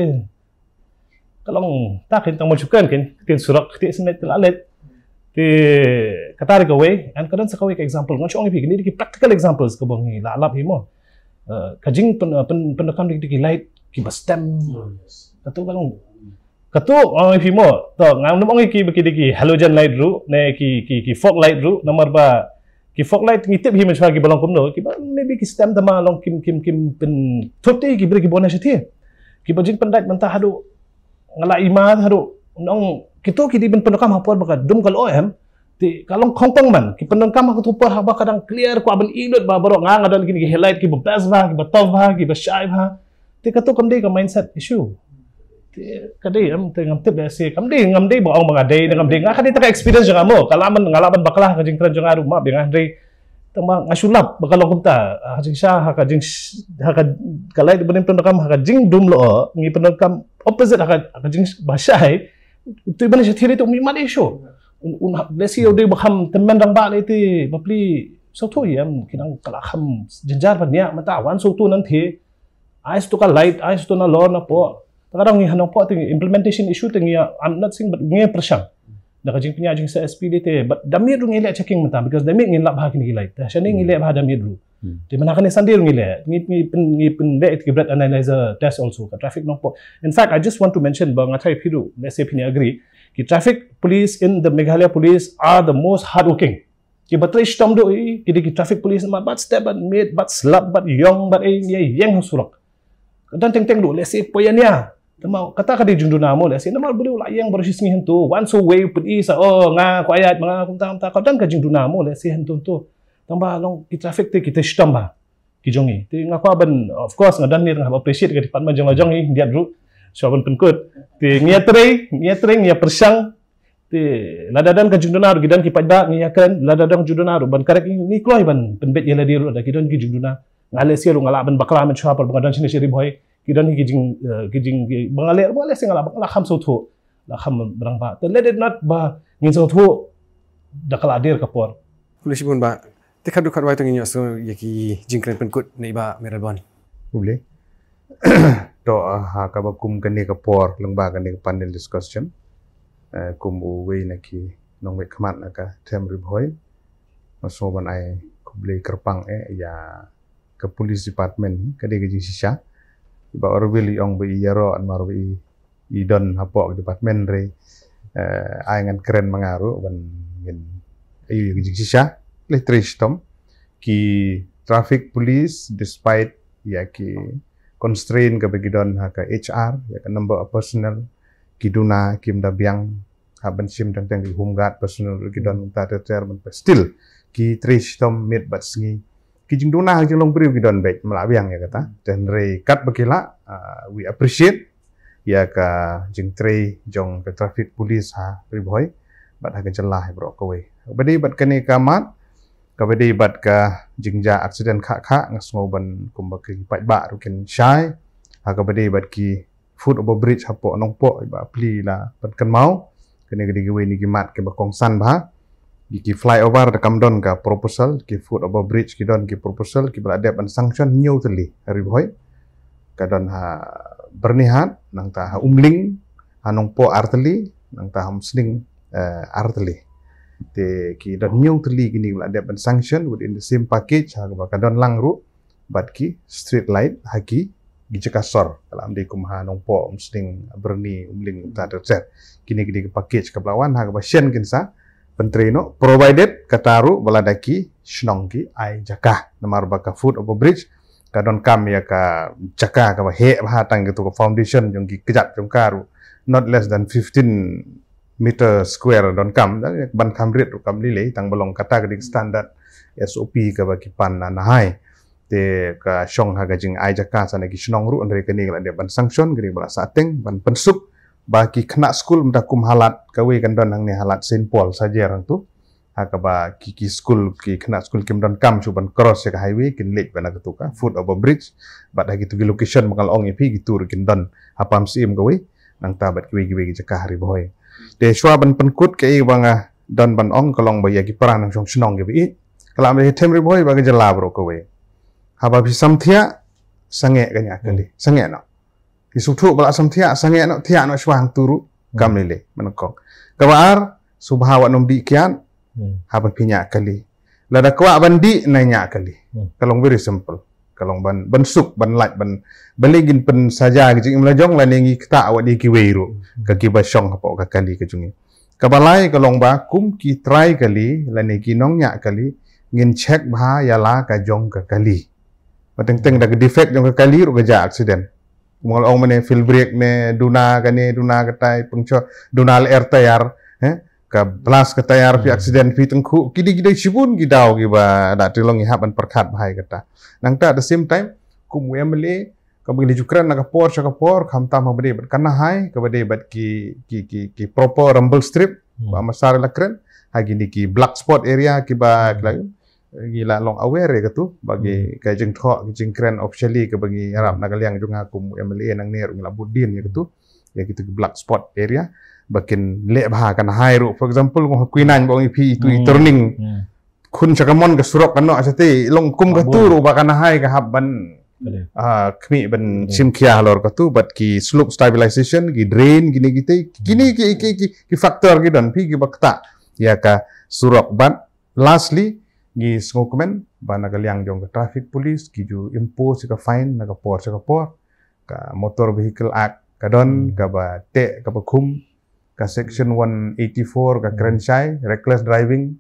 Ka long ta kin tang mo chukan kin tin surok khlieh snet te la let. Te kata re kawei, and ka don sa kawei ka example. Ngan shong phi kini ki practical examples ka bang hi la lap hi mo. Eh, ka jing pen pen pen kam di ki light ki ba stem. Ka tu ka long Katu ong ïa phi mo. To ngam ong ïa ki ba ki dei ki halogen light ruh ne ki ki ki fog light ruh, namar ba ki fog light ngi tip hi mynshwa ki ba long kumno, ki ba maybe ki stem tama long kim kim kim pynthut te ki briew ki ba na shathie. Ki ba jingpyndait mynta haduh nga la ïma haduh nong kito ki dei ban pyndonkam ha por ba ka dum ka lyoh em. Te ka long khongpong man ki pyndonkam ha katu por haba ka dang clear kwah ban i lut ba baroh nga nga don kine ki headlight ki ba best bha, ki ba top bha, ki ba shai bha. Te katu kam dei ka mindset issue. Te ka dei em, te ngam tip da se kam dei, ngam dei ba ong ba nga dei, ngam dei, nga ka dei ta ka experience jong nga mo, ka la man nga la ban bakla ka jingkren jong nga ruh ma ba nga dei. Tang ba nga shu lap ba ka long kumta ha ka jingsha, ha ka jing ha ka ka lai ba nim pyndonkam ha ka jingdum lyoh, ngi pyndonkam opposite ha ka ha ka jing ba shai. Tu ban sha thiri tu mi man issue. Un un ha lesi yo dei ba kham temen dang ba le te ba pli so tu yam ki dang ka la kham jinjar ban nia mata wan so tu nan the. Ai stu ka light, ai stu na lor na po. Ta ka dang ngi hanong po te implementation issue te ngi, I'm not saying, but ngi pyrshang. Da ka jingpynya jing sa S P D te, but da miet ru ngi leh checking mynta because da miet ngi lap ha kini ki light. Ta shane ngi leh ba da miet ru. Te mynta kane Sunday ru ngi leh, ngi ngi pyn ngi pyn leh ki breath analyzer test also ka traffic nong po. In fact, I just want to mention ba nga thai phi ru, let's say phi ni agree, ki traffic police in the Meghalaya police are the most hardworking. Ki ba trei shitom duh i, ki dei ki traffic police namar bad step bad miet bad slap bad ïong bad ei ngi ïeng ha surok. Ka don teng teng duh lehse poi ïa nia. Tama kata ka dei jingduna mo lehse namar bad u la ïeng baroh shi sngi hynto. Wan so wei u pyn i sa o nga kwah ïaid ma nga kumta kumta. Ka don ka jingduna mo lehse hynto hynto. Tang ba long ki traffic te ki trei shitom ba. Ki jong i. Te nga kwah ban, of course, nga don ni nga appreciate ka department jong la jong i, ngiat ruh. Shuwa ban pynkut. Te ngi ïa trei, ngi ïa trei, ngi ïa pyrshang. Te lada don ka jingduna ruh ki don ki paidbah ngi ïa kren, lada don jingduna ruh ban correct ngi kloi ban pynbeit ïa lade ruh lada ki don ki jingduna. Nga lehse ruh nga lah ban bakla mynshuwa por ba nga don shane sha Ri Bhoi. Ki don ki jing, eh, ki jing, ki, ba nga leh, ba nga lehse nga lah, ba nga lah kham sngewthuh. Lah kham rangbah. Te let it not ba ngin sngewthuh da ka la dier ka por. Khublei shibun bah. Te khatduh khatwai to ngin ïohsngew ïa ki jingkren pynkut na i Bah Mayralborn. Khublei. To, ah, ha kaba kum kane ka por lyngba kane ka panel discussion. Eh, kum uwei na ki nongmihkhmat na ka Them Ri Bhoi. Nga sngewbha ban ai khublei kyrpang eh ïa ka police department, ka dei ka jingshisha. Bah Orville i ong ba i ïaroh namar ba i i don hapoh department re, eh, ai ngan kren ma nga ruh ban ngin ïoh ïa ka jingshisha. Leh trei shitom ki traffic police despite ïa ki constraint kaba ki don ha ka H R, ïa ka number of personnel, ki duna kim da biang, ha ban shim teng teng ki home guard personnel ki don ta ter ter ban still ki trei shitom miet bad sngi. Ki jingduna ha jinglong briew ki don beit, ma la biang ïa kata. Te hynrei kat ba ki lah, ah, we appreciate ïa ka jingtrei jong ka traffic police ha Ri Bhoi bad ha ka jylla hi baroh kawei. Kaba dei bad kane ka mat, kaba dei bad ka jingjia accident kha kha, nga sngew ban kumba ki paidbah ruh kin shai. Ha kaba dei bad ki foot over bridge hapoh Nongpoh, i Bah Pli la pynkynmaw. Kane ka dei kawei na ki mat kiba kongsan bha. Ki, ki flyover da kam don ka proposal, ki foot over bridge ki don ki proposal, kiba la dep ban sanction hynñiew tylli ha Ri Bhoi. Ka don ha Byrnihat, nangta ha Umling, ha Nongpoh ar tylli, nangta ha Umsning, eh, ar tylli. Te ki don hynñiew tylli kine kiba la dep ban sanction within the same package, ha kaba ka don lang ruh bad ki street light ha ki, ki jaka sor. Ka la dei kum ha Nongpoh, Umsning, Byrni, Umling, ta ter ter. Kine ki dei ki package kaba la wan ha kaba shen kin sa pyntrei noh, provided kata ruh ba lada ki shnong ki ai jaka. Namar ba ka foot over bridge ka donkam ïa ka jaka kaba heh bha, tang kito ka foundation jong ki kjat jong ka ruh not less than fifteen meter square donkam, ban kham rit ruh kam lei lei, tang ba long kata ka dei standard S O P kaba ki pan na na hai. Te ka shong ha ka jingai jaka sa na ki shnong ruh, hynrei kane ka la dep ban sanction, kane ba la sah teng ban pynsuk ba ki khynnah skul mynta kum halat kawei kan don hangne halat Saint Paul Sajer hangtu. Ha kaba ki, ki skul, ki khynnah skul kim donkam shuh ban cross ïa ka highway, kin leit ban ha katu ka foot over bridge. Bad ha kitu ki location ba nga la ong ïa phi, kitu ruh kin don ha Pamsyiem kawei, nangta bad kiwei kiwei ki jaka ha Ri Bhoi. Te shuwa ban pynkut kaei ba nga don ban ong ka long ba ïa ki para nongshong shnong kiba ïeit, ka la mih Them Ri Bhoi bad ka jylla baroh kawei. Haba phi samthiah, Sangeh ka ñiah kali. Sangeh noh. Ki shu thuh ba la sam thiah, sangeh noh, thiah noh shuwa hangtu ruh. Kam lei lei, mynnyngkong. Kaba ar, shu bha wat nym dih kiad, ha ban pynñiah kali. Lada kwah ban dih, nai ñiah kali. Ka long very simple. Ka long ban, ban suk, ban lait, ban, ban lei ngin pynsaja ki jingim la jong, lane ngi ktah wat ïa kiwei ruh. Ka kiba shong hapoh ka kali ka jong ngi. Kaba lai ka long ba, kum ki trai kali, lane ki nongñiah kali, ngin check bha ïa la ka jong ka kali. Ba teng teng da ka defect jong ka kali ruh ka jia accident. Kumba ong mane fuel break ne, duna kane, duna katai, pynchor, duna lyer tyre, eh? Ka blast ka tyre phi accident phi tyngkhuh, ki dei, ki dei shibun ki daw kiba da te long ngi hap ban pyrkhat bha ïa kata. Nangta at the same time, kum u M L A, kaba ngi la ju kren na ka por sha ka por, khamtam kaba dei bad ka Nahai, kaba dei bad ki, ki, ki, ki proper rumble strip, ba masar la kren, ha kine ki black spot area kiba kla ngi la long aware ïa katu, ba ki ka jingthoh, ki jingkren officially kaba ngi ïarap na ka liang jong nga kum M L A nangne ruh ngi la bud dien ïa katu, ïa kitu ki black spot area, ba kin leh bha ka Nahai ruh. For example, ngong ha Kwinaiñ ba ong ïa phi itu i turning. Khun sha kamon ka surok ka noh shatei, long kum katu ruh ba ka Nahai ka hap ban, ah, khmih ban shim khia halor katu, bad ki slope stabilization, ki drain, kine kitei, kine ki, ki, ki, ki factor ki don, phi kiba ktah ïa ka surok bad lastly, ngi sngewkmen ba na ka liang jong ka traffic police, ki ju impose ka fine na ka por sha ka por. Ka Motor Vehicle Act ka don, kaba teh, kaba khum, ka section one eighty-four, ka kren shai, reckless driving,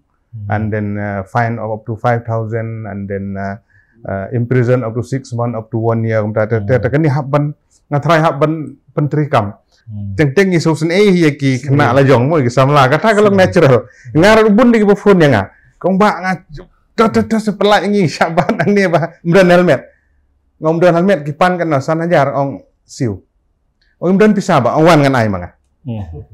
and then, uh, fine of up to five thousand, and then, uh, uh, imprison up to six months, up to one year, kumta te, te, te, kane hap ban, nga try hap ban, ban treikam. Teng teng ngi sngewsynei hi ïa ki khynnah la jong mo, ki samla, kata ka long natural. Nga ruh bun dei kiba phone ïa nga. Kong ba nga, to, to, to, se pynlait ngi, shah ban nangne ba, ym don helmet. Nga ym don helmet, ki pan katno, san hajar, ong siew. Ong ym don pisa ba, ong wan ngan ai ma nga.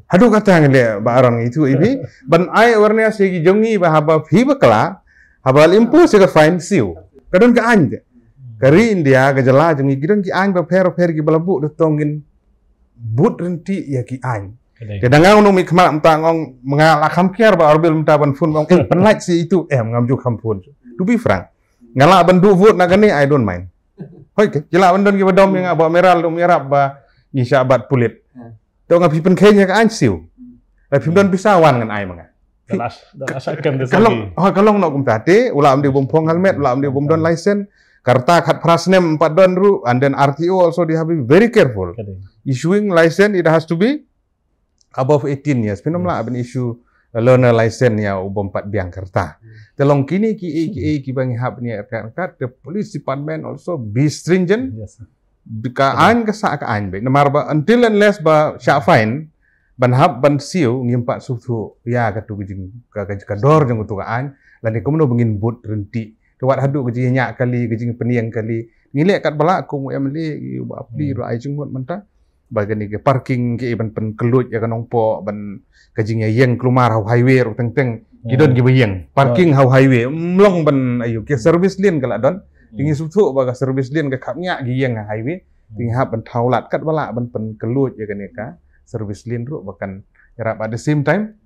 Haduh kata ngi leh ba Aaron ngi tu ibi, ban ai awareness ïa ki jong ngi ba haba phi bakla, haba la impose ïa ka fine siew. Ka don ka aiñ te. Ka ri India, ka jylla jong ngi, ki don ki aiñ bapher bapher kiba la buh, da tang ngin bud rynti ïa ki aiñ. Te da nga u nongmihkhmat mynta ngong, nga la kham kiar ba Arbil mynta ban phone ngong, eh, pynlait sha itu, eh, ngam ju kham phone. To be frank, nga lah ban duh vote na kane, I don't mind. Hoi ke, ki lah ban don kiba dom ïa nga ba Meral dum ïarap ba ngi shah bat pulit. To nga phi pynkheiñ ïa ka aiñ siew. Lada phim don pisa wan ngan ai ma nga. Ka long, ha, ka long noh kumta te, u lah ym dei bym phong helmet, u lah ym dei bym don license. Ka rta khatphra snem ym pat don ruh, and then R T O also they have to be very careful. Issuing license, it has to be above eighteen years. Phin ym lah ban issue a learner license ïa u bym pat biang ka rta. Te long kine ki, ki, ki, kiba ngi hap ban ïa ryngkat, the police department also be stringent. Ka aiñ ka sah ka aiñ beit. Namar ba until unless ba shah fine, ban hap ban siew, ngim pat sngewthuh ïa katu ka jing, ka, ka, ka dor jong katu ka aiñ, lane kumno ba ngin bud rynti. Te wat haduh ka jingïañiah kali, ka jingpynïeng kali. Ngi leh katba lah kum u M L A, u Bah Apli ruh ai jingmut mynta. Ba kane ka parking ki ban pynkylluid ïa ka Nongpoh, ban ka jingïaïeng kulmar ha u highway ruh teng teng. Ki don kiba ïeng. Parking ha u highway. Ym long ban aïu, ka service lane ka la don. Te ngi sngewthuh ba ka service lane ka khapngiah ki ïeng ha highway. Te ngi hap ban thaw lad katba lah ban pynkylluid ïa kane ka service lane ruh ba kan ïarap at the same time.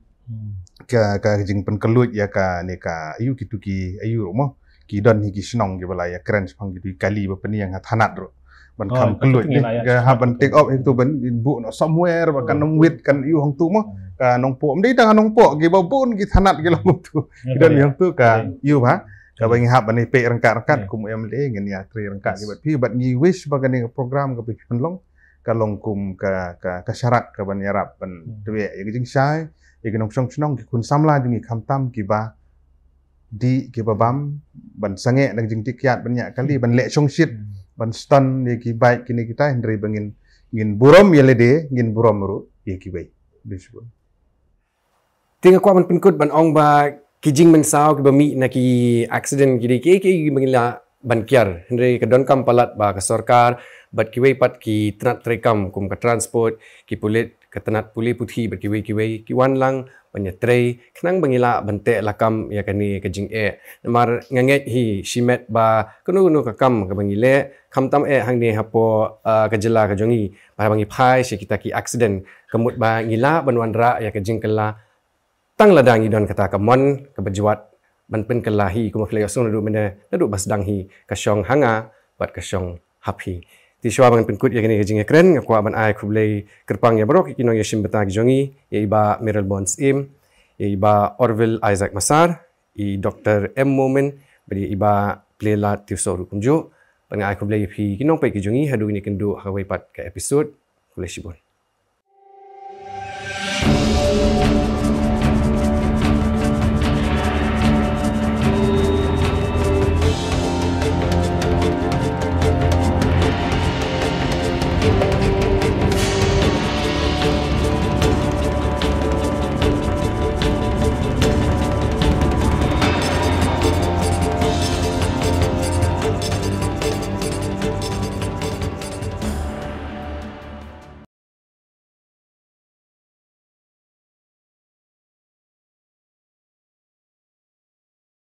Ka, ka jingpynkylluid ïa kane ka aïu kitu ki aïu ruh mo. Ki don hi ki shnong kiba la ïakren shaphang kitu ki kali ba pynïeng ha thanat ruh. Ban kham kylluid ka hap ban take off ïa kitu ban buh noh somewhere ba kan ym wit kan aïu hangtu mo. Ka Nongpoh. Ym dei tang ha Nongpoh kiba bun ki thanat ki long kumtu. Ki don hi hangtu ka aïu ba. Kaba ngi hap ban ïa peit ryngkat ryngkat kum M L A ngin ïa trei ryngkat ïa bad phi bad ngi wish ba kane ka program kaba phi pynlong ka long kum ka, ka, ka sharak kaban ïarap ban tbeh ïa ka jingshai ïa ki nongshong shnong ki khun samla jong ngi khamtam kiba dih kiba bam ban sangeh na ka jingdih kiad ban ñiah kali ban leh shongshit ban stun ïa ki bike kine kita hynrei ba ngin, ngin burom ïa lade ngin burom ruh ïa kiwei. Te nga kwah ban pynkut ban ong ba ki jingmynsaw kiba mih na ki accident ki dei kiei kiei kiba ngi lah ban kiar. Hynrei ka donkam palat ba ka sorkar bad kiwei pat ki tnat treikam kum ka transport, ki pulit, ka tnat pule puthi bad kiwei kiwei ki wan lang ban ïatrei khnang ba ngi lah ban teh lakam ïa kane ka jingeh. Namar nga ngeit hi shimet ba kano kano ka kam kaba ngi leh khamtam eh hangne hapoh, ah, ka jylla ka jong ngi ba haba ngi phai sha kita ki accident ka mut ba ngi lah ban wanrah ïa ka jingkylla tang lada ngi don kata ka mon kaba jwat ban pynkylla hi kum ba khlei ïohsngew naduh mynne naduh ba sdang hi ka shong ha nga bad ka shong ha phi. Te shuwa ba ngan pynkut ïa kane ka jingïakren, nga kwah ban ai khublei kyrpang ïa baroh ki nongïashim bynta ki jong ngi, ïa i Bah Mayralborn Syiem, ïa i Bah Orville Isaac Massar, i Doktor M Momin, bad ïa i Bah Pleilaid Tiewsoh ruh kumjuh. Bad nga ai khublei ïa phi ki nongpeit ki jong ngi, haduh ngin ïakynduh ha kawei pat ka episode. Khublei shibun.